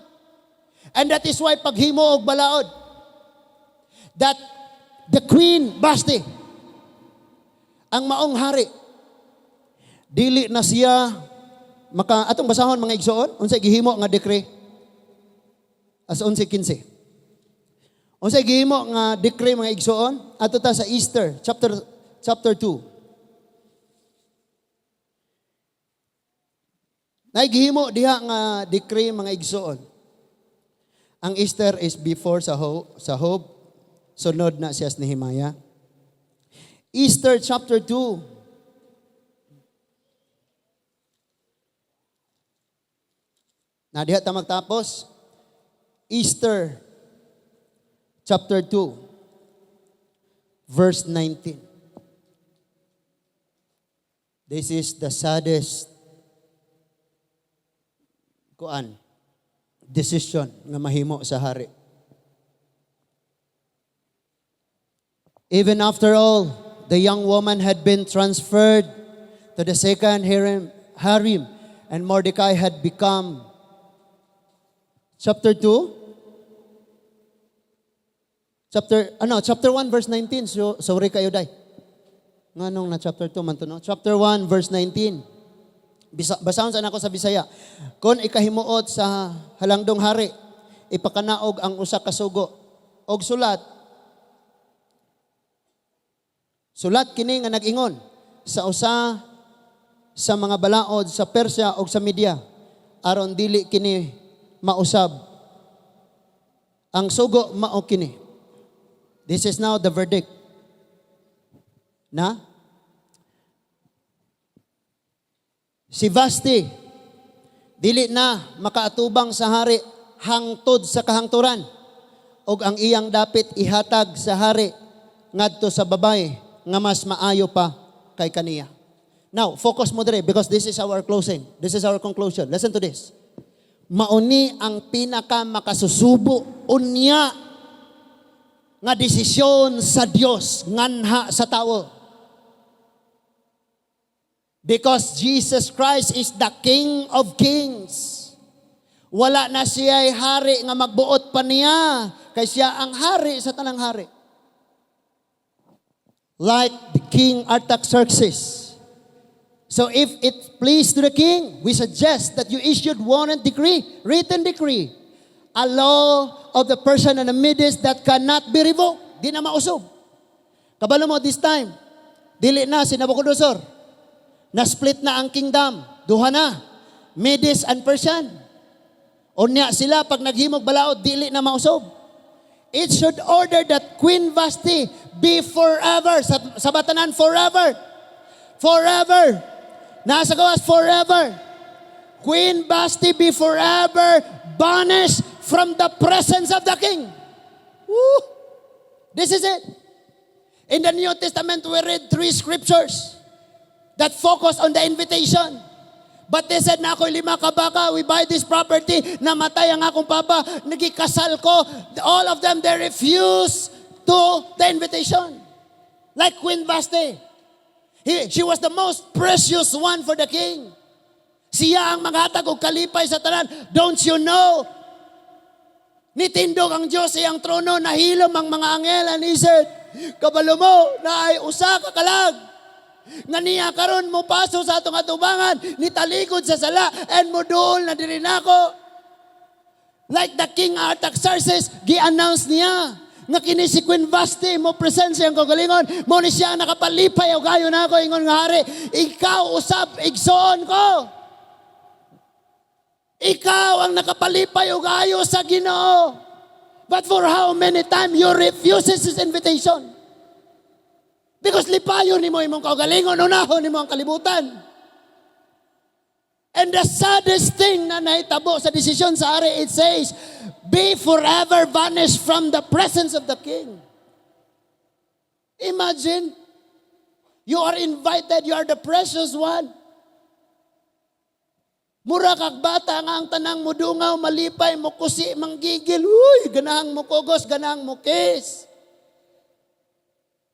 And that is why paghimo og balaod that the Queen Vasti, ang maong hari, dili na siya maka. Atong basahon, mga igsoon, unsay gihimo nga decree as 11:15. Unsay gihimo nga decree, mga igsoon? Ato ta sa Esther chapter 2. Nay gihimo diha nga decree, mga igsoon. Ang Esther is before sa Job, sunod na siya sa Nehemiah. Esther chapter 2. Na diha ta magtapos. Esther chapter 2 verse 19. This is the saddest kuan decision nga mahimo sa hari. Even after all, the young woman had been transferred to the second harem and Mordecai had become. Chapter 2, chapter ano, chapter 1 verse 19. So sorry kayo day. Nganong na chapter 2 man to, no? Chapter 1 verse 19. Basahon sa nako sa Bisaya. Kon ikahimuot sa halangdong hari, ipakanaog ang usa ka sugo og sulat. Sulat kini nga nag-ingon sa usa sa mga balaod sa Persia og sa Media aron dili kini mausab. Ang sugo mao kini. This is now the verdict. Na si Vasti dili na makaatubang sa hari hangtod sa kahangturan og ang iyang dapit ihatag sa hari ngadto sa babaye nga mas maayo pa kay kaniya. Now, focus mo dire because this is our closing. This is our conclusion. Listen to this. Mauni ang pinaka makasusubo unya nga desisyon sa Dios nganha sa tawo. Because Jesus Christ is the King of Kings. Wala na siya hari nga magbuot pa niya. Kay siya ang hari sa tanang hari. Like the King Artaxerxes. So if it please to the king, we suggest that you issued warrant decree, written decree, a law of the Persian and the Medes that cannot be revoked. Di na mausob. Kabalo mo this time, dili na si Nabucodonosor. Na-split na ang kingdom. Duha na. Medes and Persian. Unya sila pag naghimog balaod, dili na mausob. It should order that Queen Vashti be forever. Sa batanan, forever. Forever. Nasa gawas, forever. Queen Vashti be forever banished from the presence of the king. Woo! This is it. In the New Testament, we read three scriptures that focus on the invitation. But they said, "Na ako'y lima ka baka, we buy this property, namatay ang akong papa, nagikasal ko." All of them, they refuse to the invitation. Like Queen Vashti. She was the most precious one for the king. Siya ang maghatag og kalipay sa tanan. Don't you know? Nitindog ang Diyos sa iyang trono, nahilom ang mga anghel, and he said, "Kabalo mo, naay usa ka kalag nga niya karon mo paso sa atong atubangan, nitalikod sa sala, and moduol na diri nako." Like the King Artaxerxes, gi-announce niya nga kini si Queen Vashti mo present siyang kaugalingon, mo ni siya ang nakapalipay og ayo nako, ingon nga hari, ikaw usab, igsoon ko. Ikaw ang nakapalipay og ayo sa Ginoo. But for how many time you refuses his invitation? Because lipayon nimo imong kaugalingon, unahon nimo ang kalibutan. And the saddest thing na nahitabo sa desisyon sa ari, it says, "Be forever vanished from the presence of the king." Imagine, you are invited, you are the precious one. Mura kag bata nga ang tanang mudungaw, malipay, mukusi, manggigil, uy, ganahang mukugos, ganahang mukis.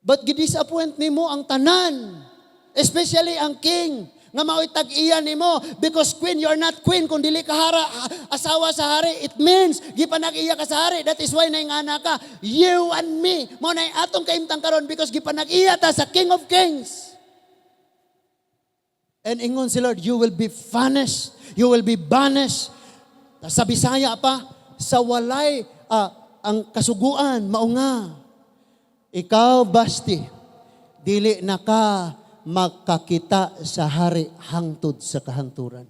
But gidisappoint nimo ang tanan, especially ang king, nga mao'y tag-iya nimo, because queen, you are not queen kung dili ka hara, asawa sa hari. It means gipanag-iya ka sa hari. That is why naingana ka. You and me, mao na atong kaimtang karon because gipanag-iya ta sa King of Kings. And ingon si Lord, "You will be vanished. You will be banished." Sa Bisaya pa, sa walay ang kasuguan, mao nga, ikaw, Vashti, dili na ka makakita sa hari hangtod sa kahangturan.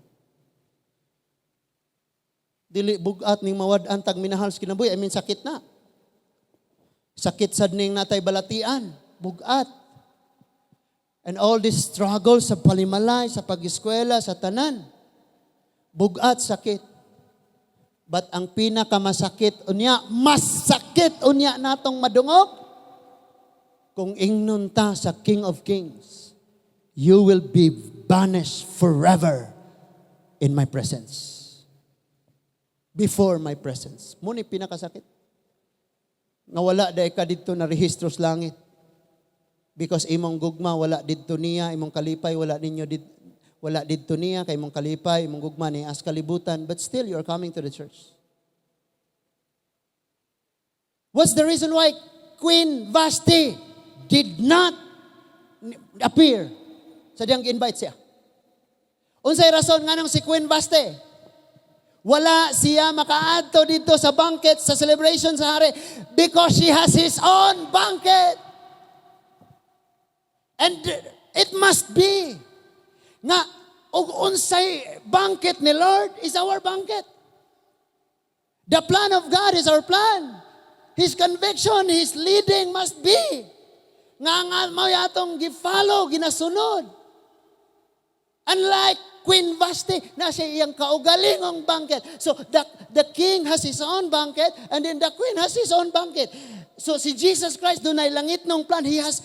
Dili bugat ning mawad-an tag minahal sa kinabuhi. I mean, sakit na. Sakit sad ning natay balatian. Bugat. And all these struggles sa palimalay, sa pag-eskwela, sa tanan. Bugat, sakit. But ang pinakamasakit unya, mas sakit unya natong madungog, kung ingnon ta sa King of Kings, "You will be banished forever in my presence. Before my presence." Mao ni pinakasakit. Nga wala diay ka didto na rehistro sa langit. Because imong gugma wala didto niya, imong kalipay wala ninyo did, wala didto niya kay imong kalipay, imong gugma ni as kalibutan, but still you are coming to the church. What's the reason why Queen Vashti did not appear sa diyang invite siya? Unsay rason nganong si Queen Vashti wala siya makaadto dito sa banquet, sa celebration sa hari? Because she has his own banquet. And it must be nga og unsay banquet ni Lord is our banquet. The plan of God is our plan. His conviction, His leading must be nga mao atong gi-follow, ginasunod. Unlike Queen Vashti, na siya iyang kaugalingong banquet. So the king has his own banquet and then the queen has his own banquet. So si Jesus Christ dunay langitnong plan. He has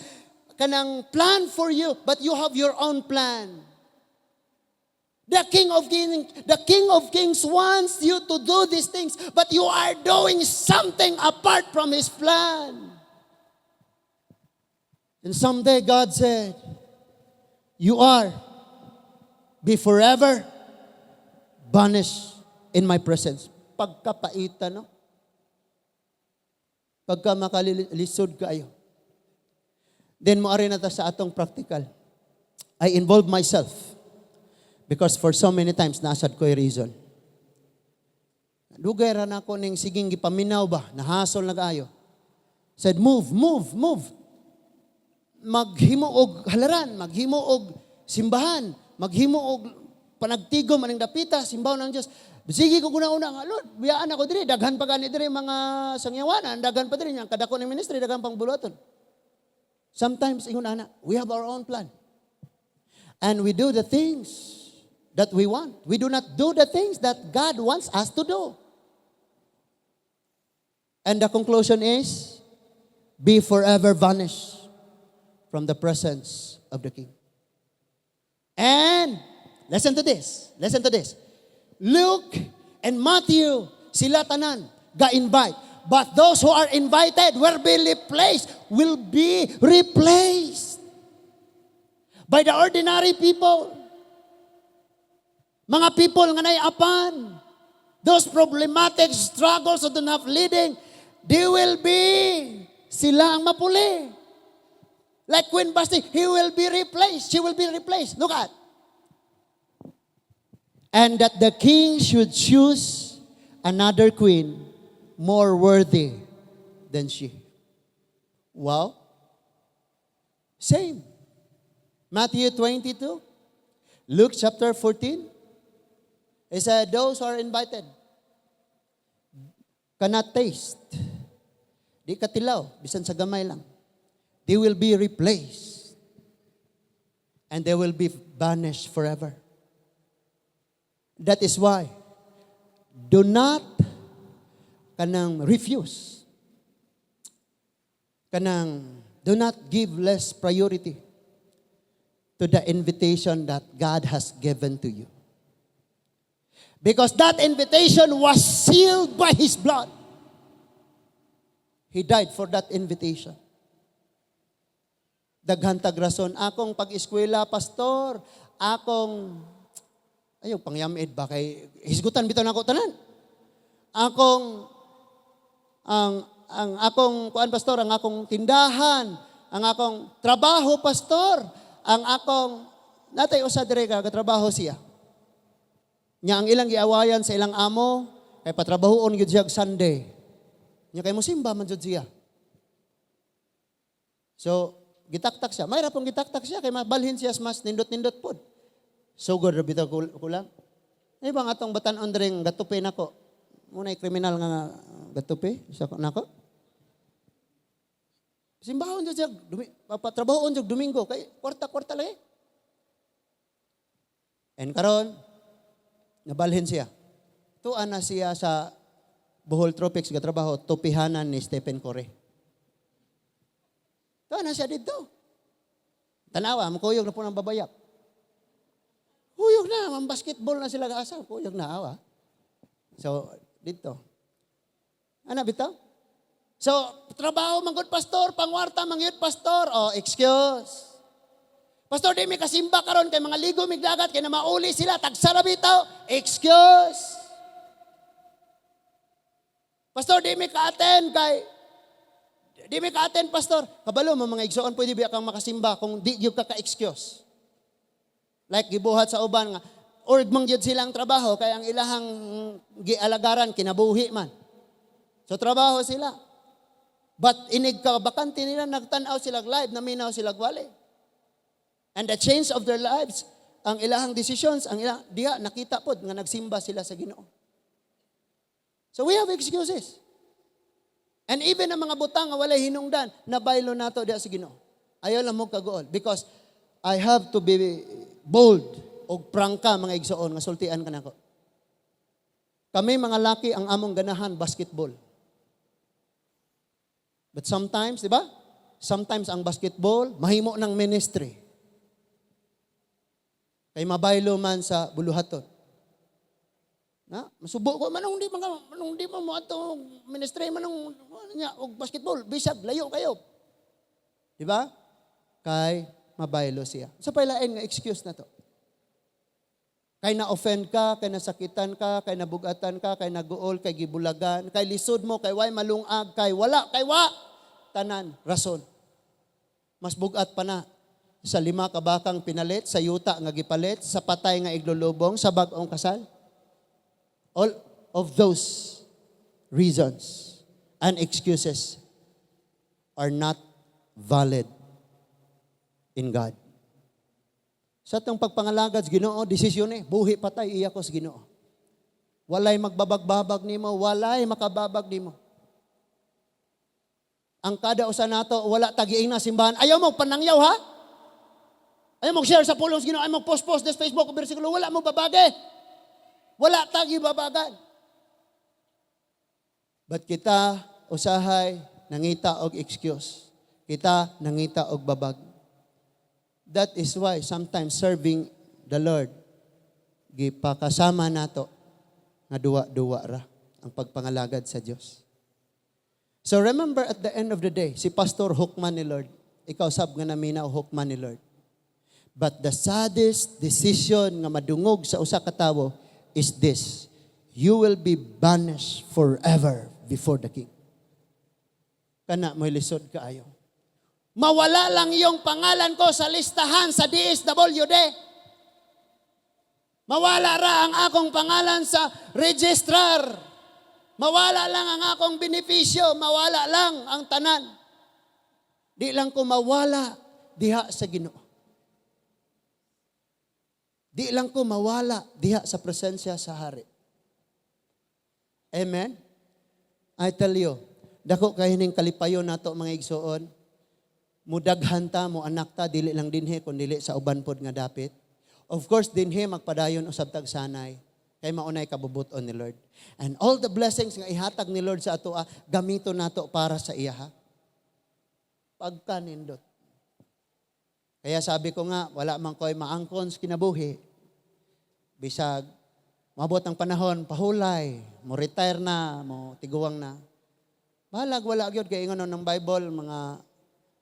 kanang plan for you, but you have your own plan. The King of Kings wants you to do these things, but you are doing something apart from His plan. And someday God said, "You are be forever banished in my presence." Pagkapaita, no? Pagka makalisod kaayo. Then moari na ta sa atong practical. I involve myself because for so many times naa sad ko'y reason. Dugay ra na ako ning siging gipaminaw ba, nahasol na kaayo. Said, "Move, move, move. Maghimo og halaran, maghimo og simbahan, maghimo og panagtigom aning dapita, simbahon ng Dios." Sige ko una-una nga, "Lord, biyaan ako diri, daghan pa gani diri mga sangyawanan, daghan pa diri nya kadako ng ministry, daghan pang buluhaton." Sometimes ingon ana, we have our own plan. And we do the things that we want. We do not do the things that God wants us to do. And the conclusion is, be forever vanished from the presence of the King. And listen to this. Listen to this. Luke and Matthew, sila tanan, ga-invite. But those who are invited will be replaced by the ordinary people. Mga people nga naiapan. Those problematic struggles of the not leading, they will be, sila ang mapuli. Like Queen Vashti, he will be replaced. She will be replaced. Look at. And that the king should choose another queen more worthy than she. Wow. Same. Matthew 22, Luke chapter 14. He said, those who are invited cannot taste. Di katilaw, bisan sa gamay lang. They will be replaced. And they will be banished forever. That is why, do not kanang refuse. Kanang do not give less priority to the invitation that God has given to you. Because that invitation was sealed by His blood. He died for that invitation. Daghan tag rason, "Akong pag-eskwela, Pastor, akong," ayaw pangyamid ba kay hisgutan bitaw nako tanan. Ang akong kuan, Pastor, ang akong tindahan, ang akong trabaho, Pastor, ang akong natay usa dire ka katrabaho siya. Nya ang ilang giawayan sa ilang amo kay patrabahoon gyud siya og Sunday. Nya kay mosimba man jud siya. So, gitaktak siya. May pong gitaktak siya kay mabalhin siya sa mas nindot-nindot pod. Sugod ra bitaw kulang. Ay bang atong batan-on diri gatupi nako. Muna'y kriminal nga gatupi sa nako. Simbahon jud siya, patrabahoon jud Domingo kay kwarta-kwarta lagi. And karon nabalhin siya. Tuan na siya sa Bohol Tropics gatrabaho, tupihanan ni Stephen Corre. Tuan na siya dito. Tanawa, mukuyog na po ng babayak. Kuyog na, mang basketball na sila gaasa. Kuyog na, awa. So, dito. Ana, bitaw? So, trabaho man gud, Pastor, pangwarta man gyud, Pastor. Oh, excuse. "Pastor, di mi kasimba karon kay mga ligo mig dagat kay na mauli sila, tagsa ra bitaw." Excuse. "Pastor, di mi ka-attend kay di mi ka-attend, Pastor." Kabalo mo, mga igsoon, pwede ba kang makasimba kung di gyud ka ka-excuse? Like gibuhat sa uban nga org man gyud silang trabaho kay ang ilahang gialagaran kinabuhi man. So trabaho sila. But inig ka bakante nila, nagtan-aw sila live, naminaw sila wali. And the change of their lives, ang ilahang decisions, ang ilang diha nakita pod nga nagsimba sila sa Ginoo. So we have excuses. And even ang mga butang nga walay hinungdan, nabaylo nato diha sa Ginoo. Ayaw lang mo kaguol because I have to be bold og prangka, mga igsoon, nga sultian ka nako. Kami mga laki, ang among ganahan basketball. But sometimes, di ba? Sometimes ang basketball mahimo ng ministry. Kay mabaylo man sa buluhaton. Na, masubo ko manong di man mo ato ministry, manong ano niya og basketball bisag layo kayo. Di ba? Kay mabaylo siya. Sa pailain nga excuse na to. Kay na-offend ka, kay nasakitan ka, kay nabugatan ka, kay naguol, kay gibulagan, kay lisod mo, kay way malungag, kay wala, kay wa. Tanan, rason. Mas bugat pa na sa 5 ka bakang pinalit, sa yuta nga gipalit, sa patay nga iglulubong, sa bag-ong kasal. All of those reasons and excuses are not valid in God. Sa atong pagpangalagad sa Ginoo, desisyon eh, buhi patay iya ko sa Ginoo. Walay magbabagbabag nimo, walay makababag nimo. Ang kada usa nato wala tagiing na simbahan. Ayaw mo panangyaw ha? Ayaw mo share sa pulong sa Ginoo, ayaw mo post-post sa Facebook o bersikulo, wala mo babage. Wala tagi babagan. But kita usahay nangita og excuse. Kita nangita og babag. That is why sometimes serving the Lord, gipakasama nato nga duwa-duwa ra ang pagpangalagad sa Dios. So remember, at the end of the day, si Pastor hukman ni Lord. Ikaw sab nga naminaw, hukman ni Lord. But the saddest decision nga madungog sa usa ka tawo is this: you will be banished forever before the King. Kana mo'y lisod kaayo. Mawala lang yung pangalan ko sa listahan sa DSWD. Mawala ra ang akong pangalan sa registrar. Mawala lang ang akong benepisyo. Mawala lang ang tanan. Di lang ko mawala diha sa Ginoo. Di lang ko mawala diha sa presensya sa hari. Amen? I tell you, dako kay ning kalipayon nato, mga igsoon. Mudaghan ta, mo anak ta, dili lang dinhi kun dili sa uban pod nga dapit. Of course, dinhi magpadayon usab tag sanay. Kay maunay kabubuton ni Lord. And all the blessings nga ihatag ni Lord sa ato, gamiton nato para sa iya ha. Pagkanindot. Kaya sabi ko nga, wala man ko'y maangkon sa kinabuhi. Bisag, mabot ang panahon, pahulay, mo retire na, mo tiguang na. Bahalag wala gyud, kay ingon ng Bible, mga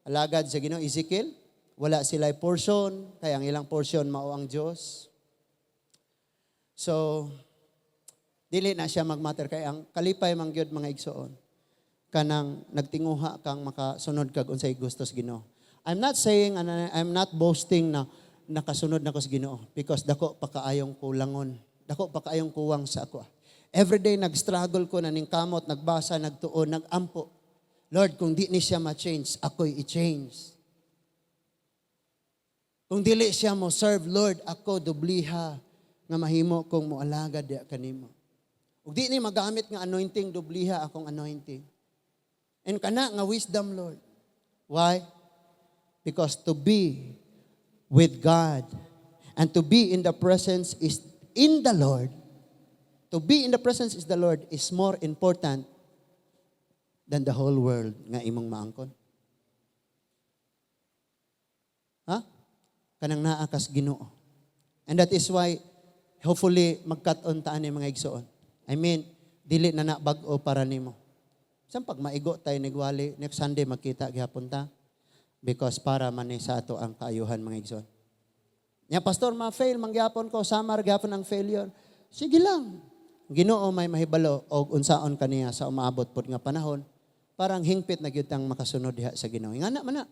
alagad sa Ginoo, Ezekiel, wala sila portion, kaya ang ilang portion mao ang Dios. So, dili na siya magmatter kay ang kalipay man gyud, mga igsoon, kanang nagtinguha kang makasunod kag unsay gusto sa Ginoo. I'm not saying and I'm not boasting na nakasunod na ko sa Ginoo because dako pa kaayong kulangon. Dako pa kaayong kuwang sa ako. Every day nag-struggle ko na ning kamot, nagbasa, nagtuon, nagampo. Lord, kung di ni siya ma-change, ako'y i-change. Kung dili siya mo serve, Lord, ako dubliha nga mahimo kong moalagad diya kanimo. Ug di ni magamit nga anointing, dubliha akong anointing. And kana nga wisdom, Lord. Why? Because to be with God and to be in the presence is in the Lord, to be in the presence is the Lord is more important than the whole world nga imong maangkon. Ha? Kanang naa kas Ginoo. And that is why hopefully magkat-on ta ani, mga igsoon. I mean, dili na na bag-o para nimo. Bisan pag maigo tayo nigwali, next Sunday magkita gihapon ta. Because para man ni sa ato ang kaayuhan, mga igsoon. Nya pastor, ma-fail man gihapon ko, samar gihapon ang failure. Sige lang. Ginoo may mahibalo og unsaon kaniya sa umaabot pod nga panahon. Parang hingpit na gyud tang makasunod diha sa Ginoo. Ngana man na.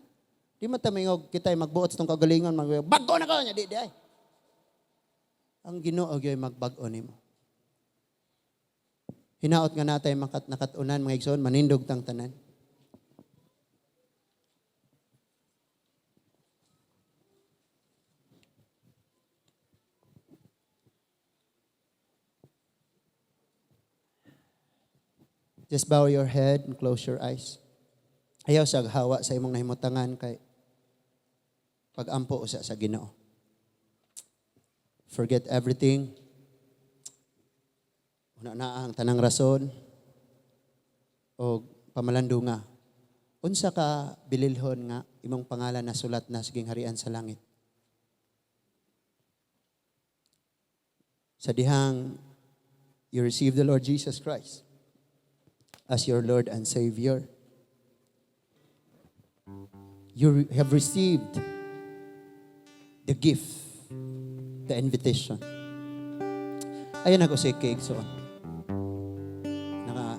Di man ta mingog kitay magbuot sa tong kagalingon, mag bag-o na ko nya, di di ay. Ang Ginoo gyud magbag-o nimo. Hinaot nga natay makat nakat-unan, mga igsoon, manindog tang tanan. Just bow your head and close your eyes. Ayaw sa hawa sa imong nahimutangan kay pag-ampo usa sa Ginoo. Forget everything. Una na ang tanang rason o pamalandunga. Unsa ka bililhon nga imong pangalan na sulat na sa gingharian sa langit? Sa dihang you receive the Lord Jesus Christ as your Lord and Savior, you have received the gift, the invitation. Ayaw nako si igsoon.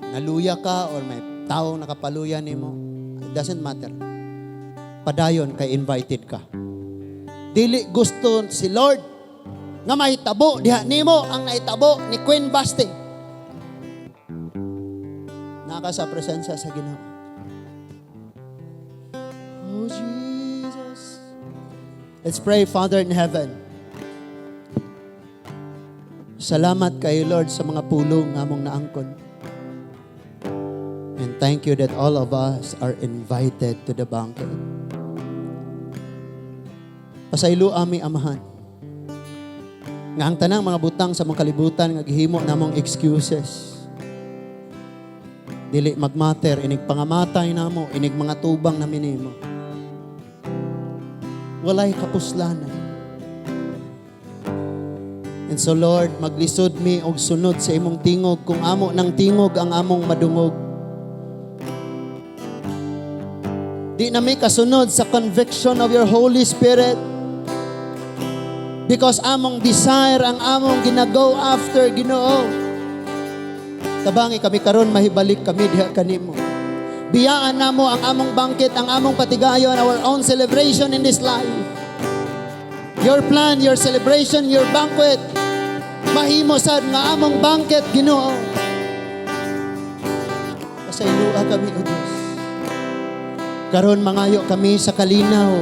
Naluya ka or may taong nakapaluya nimo, it doesn't matter. Padayon kay invited ka. Dili gusto si Lord nga mahitabo diha nimo ang nahitabo ni Queen Vashti. Naa ka sa presensya sa Ginoo. Oh Jesus. Let's pray. Father in heaven. Salamat kay Lord sa mga pulong nga among naangkon. And thank you that all of us are invited to the banquet. Pasaylo ami, Amahan, nga ang tanang mga butang sa mga kalibutan nga gihimo namong excuses, dili magmatter inig pangamatay namo, inig mga tubang namin nimo. Walay kapuslanan. And so, Lord, maglisod mi og sunod sa imong tingog kung amo ng tingog ang among madungog. Di na mi kasunod sa conviction of your Holy Spirit. Because among desire ang among gina-go after, Ginoo. Tabangi kami karon mahibalik kami diha kanimo. Biyaan namo ang among banquet, ang among patigayon, our own celebration in this life. Your plan, your celebration, your banquet, mahimo sad nga among banquet, Ginoo. Pasayloa kami, O Diyos. Karon mangayo kami sa kalinaw.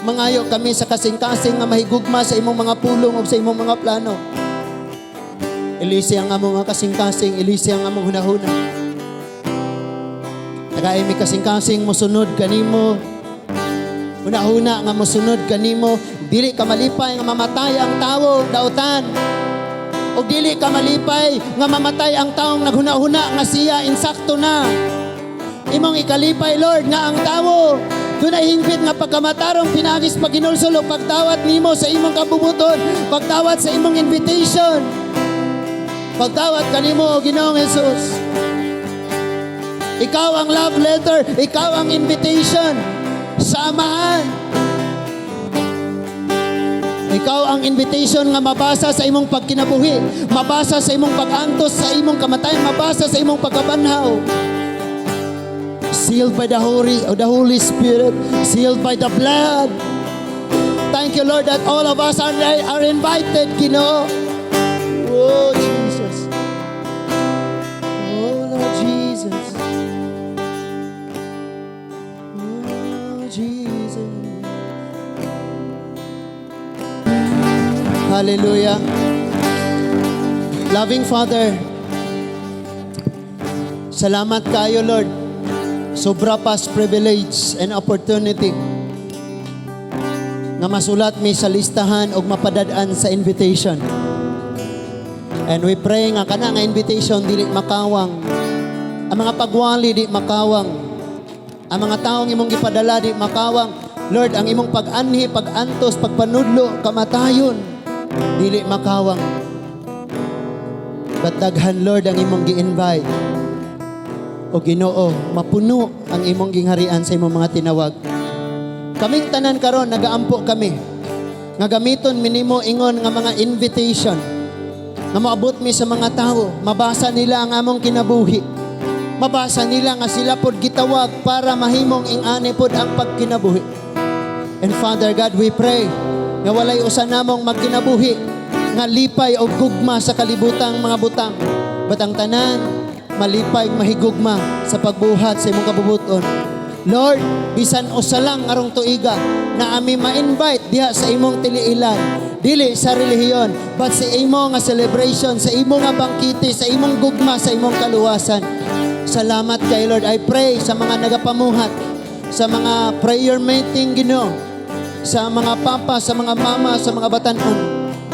Mangayo kami sa kasing-kasing nga mahigugma sa imong mga pulong ug sa imong mga plano. Ilisi ang among mga kasing-kasing, ilisi ang among hunahuna. Tagai mi kasing-kasing mosunod kanimo. Hunahuna nga mosunod kanimo, dili ka malipay nga mamatay ang tawo dautan. O dili ka malipay nga mamatay ang taong naghuna-huna nga siya insakto na. Imong ikalipay, Lord, nga ang tawo dunay hingpit nga pagkamatarong pinaagi sa paghinulsol o pagdawat nimo sa imong kabubut-on, pagdawat sa imong invitation. Pagdawat kanimo, o Ginoong Jesus. Ikaw ang love letter, ikaw ang invitation sa Amahan. Ikaw ang invitation nga mabasa sa imong pagkinabuhi, mabasa sa imong pag-antos, sa imong kamatayon, mabasa sa imong pagkabanhaw. Sealed by the Holy Spirit, sealed by the blood. Thank you, Lord, that all of us are invited, Ginoo. Oh, Jesus. Oh, Lord Jesus. Oh, Jesus. Hallelujah. Loving Father, salamat kayo, Lord. Sobra pas privilege and opportunity nga masulat mi sa listahan og mapadad-an sa invitation. And we pray nga kana nga invitation dili makawang. Ang mga pagwali di makawang. Ang mga taong imong gipadala di makawang. Lord, ang imong pag-anhi, pag-antos, pagpanudlo, kamatayon, dili makawang. But daghan, Lord, ang imong gi-invite. O Ginoo, mapuno ang imong gingharian sa imong mga tinawag. Kaming tanan karon nagaampo kami nga gamiton minimo ingon nga mga invitation nga moabot mi sa mga tao, mabasa nila ang among kinabuhi. Mabasa nila nga sila pod gitawag para mahimong ingani pod ang pagkinabuhi. And Father God, we pray nga walay usa namong magkinabuhi nga lipay o gugma sa kalibutang mga butang. But ang tanan malipay mahigugma sa pagbuhat sa imong kabubuton. Lord, bisan usa lang arong tuiga na ami ma-invite diha sa imong tiliilan. Dili sa relihiyon, but sa imo nga celebration, sa imo nga bangkete, sa imong gugma, sa imong kaluwasan. Salamat kay Lord. I pray sa mga nagapamuhat, sa mga prayer meeting, Ginoo, sa mga papa, sa mga mama, sa mga batanon.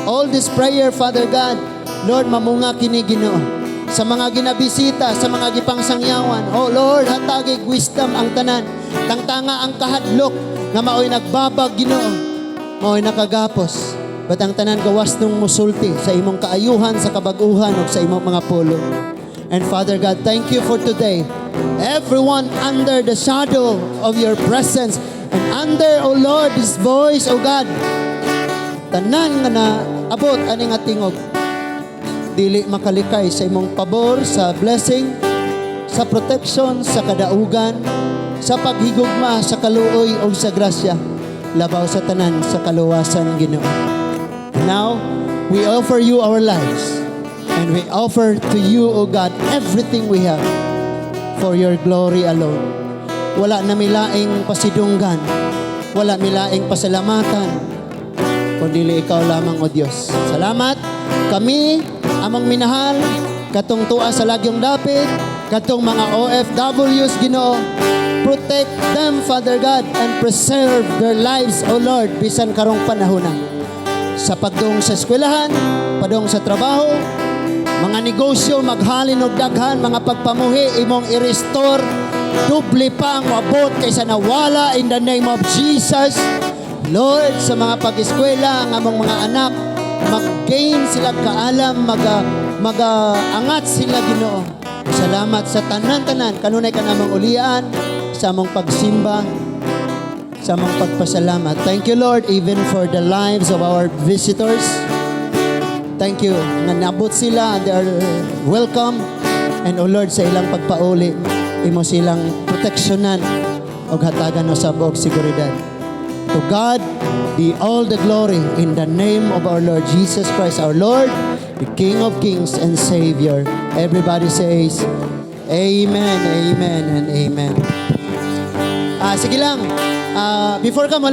All this prayer, Father God, Lord, mamunga kini, Ginoo. Sa mga ginabisita, sa mga gipangsangyawan, oh Lord, hatagig wisdom ang tanan. Tangtanga ang kahadlok nga maoy nagbabag, Ginoo. Maoy nakagapos. But ang tanan gawas nung musulti sa imong kaayuhan, sa kabaguhan, ug sa imong mga pulong. And Father God, thank you for today. Everyone under the shadow of your presence and under, oh Lord, this voice, oh God, Tanan nga na abot ani nga tingog, dili makalikay sa imong pabor, sa blessing, sa protection, sa kadaugan, sa paghigugma, sa kaluoy o sa grasya, labaw sa tanan sa kaluwasan, Ginoo. Now, we offer you our lives and we offer to you, O God, everything we have for your glory alone. Wala na milaing pasidunggan, wala milaing pasalamatan, kundi ikaw lamang, O Diyos. Salamat. Kami, among minahal, katong tua sa lagyong dapit, katong mga OFWs, Ginoo, protect them, Father God, and preserve their lives, O Lord, bisan karong panahon na. Sa pagdung sa eskwelahan, padung sa trabaho, mga negosyo, maghalin og daghan, mga pagpamuhi, imong i-restore, doble pa ang mabot kaysa nawala in the name of Jesus. Lord, sa mga pag-eskwela, ang among mga anak, mag-gain sila kaalam, mag-angat sila, Ginoo. Salamat sa tanan-tanan, kanunay ka namang ulian, sa among pagsimba, sa among pagpasalamat. Thank you, Lord, even for the lives of our visitors. Thank you nga naabot sila and they are welcome. And O Lord, sa ilang pagpauli, imo silang proteksyonan og hatagan usab og seguridad. To God be all the glory in the name of our Lord Jesus Christ, our Lord, the King of Kings and Savior. Everybody says, "Amen, Amen, and Amen." Ah, sige lang. Ah, before ka mula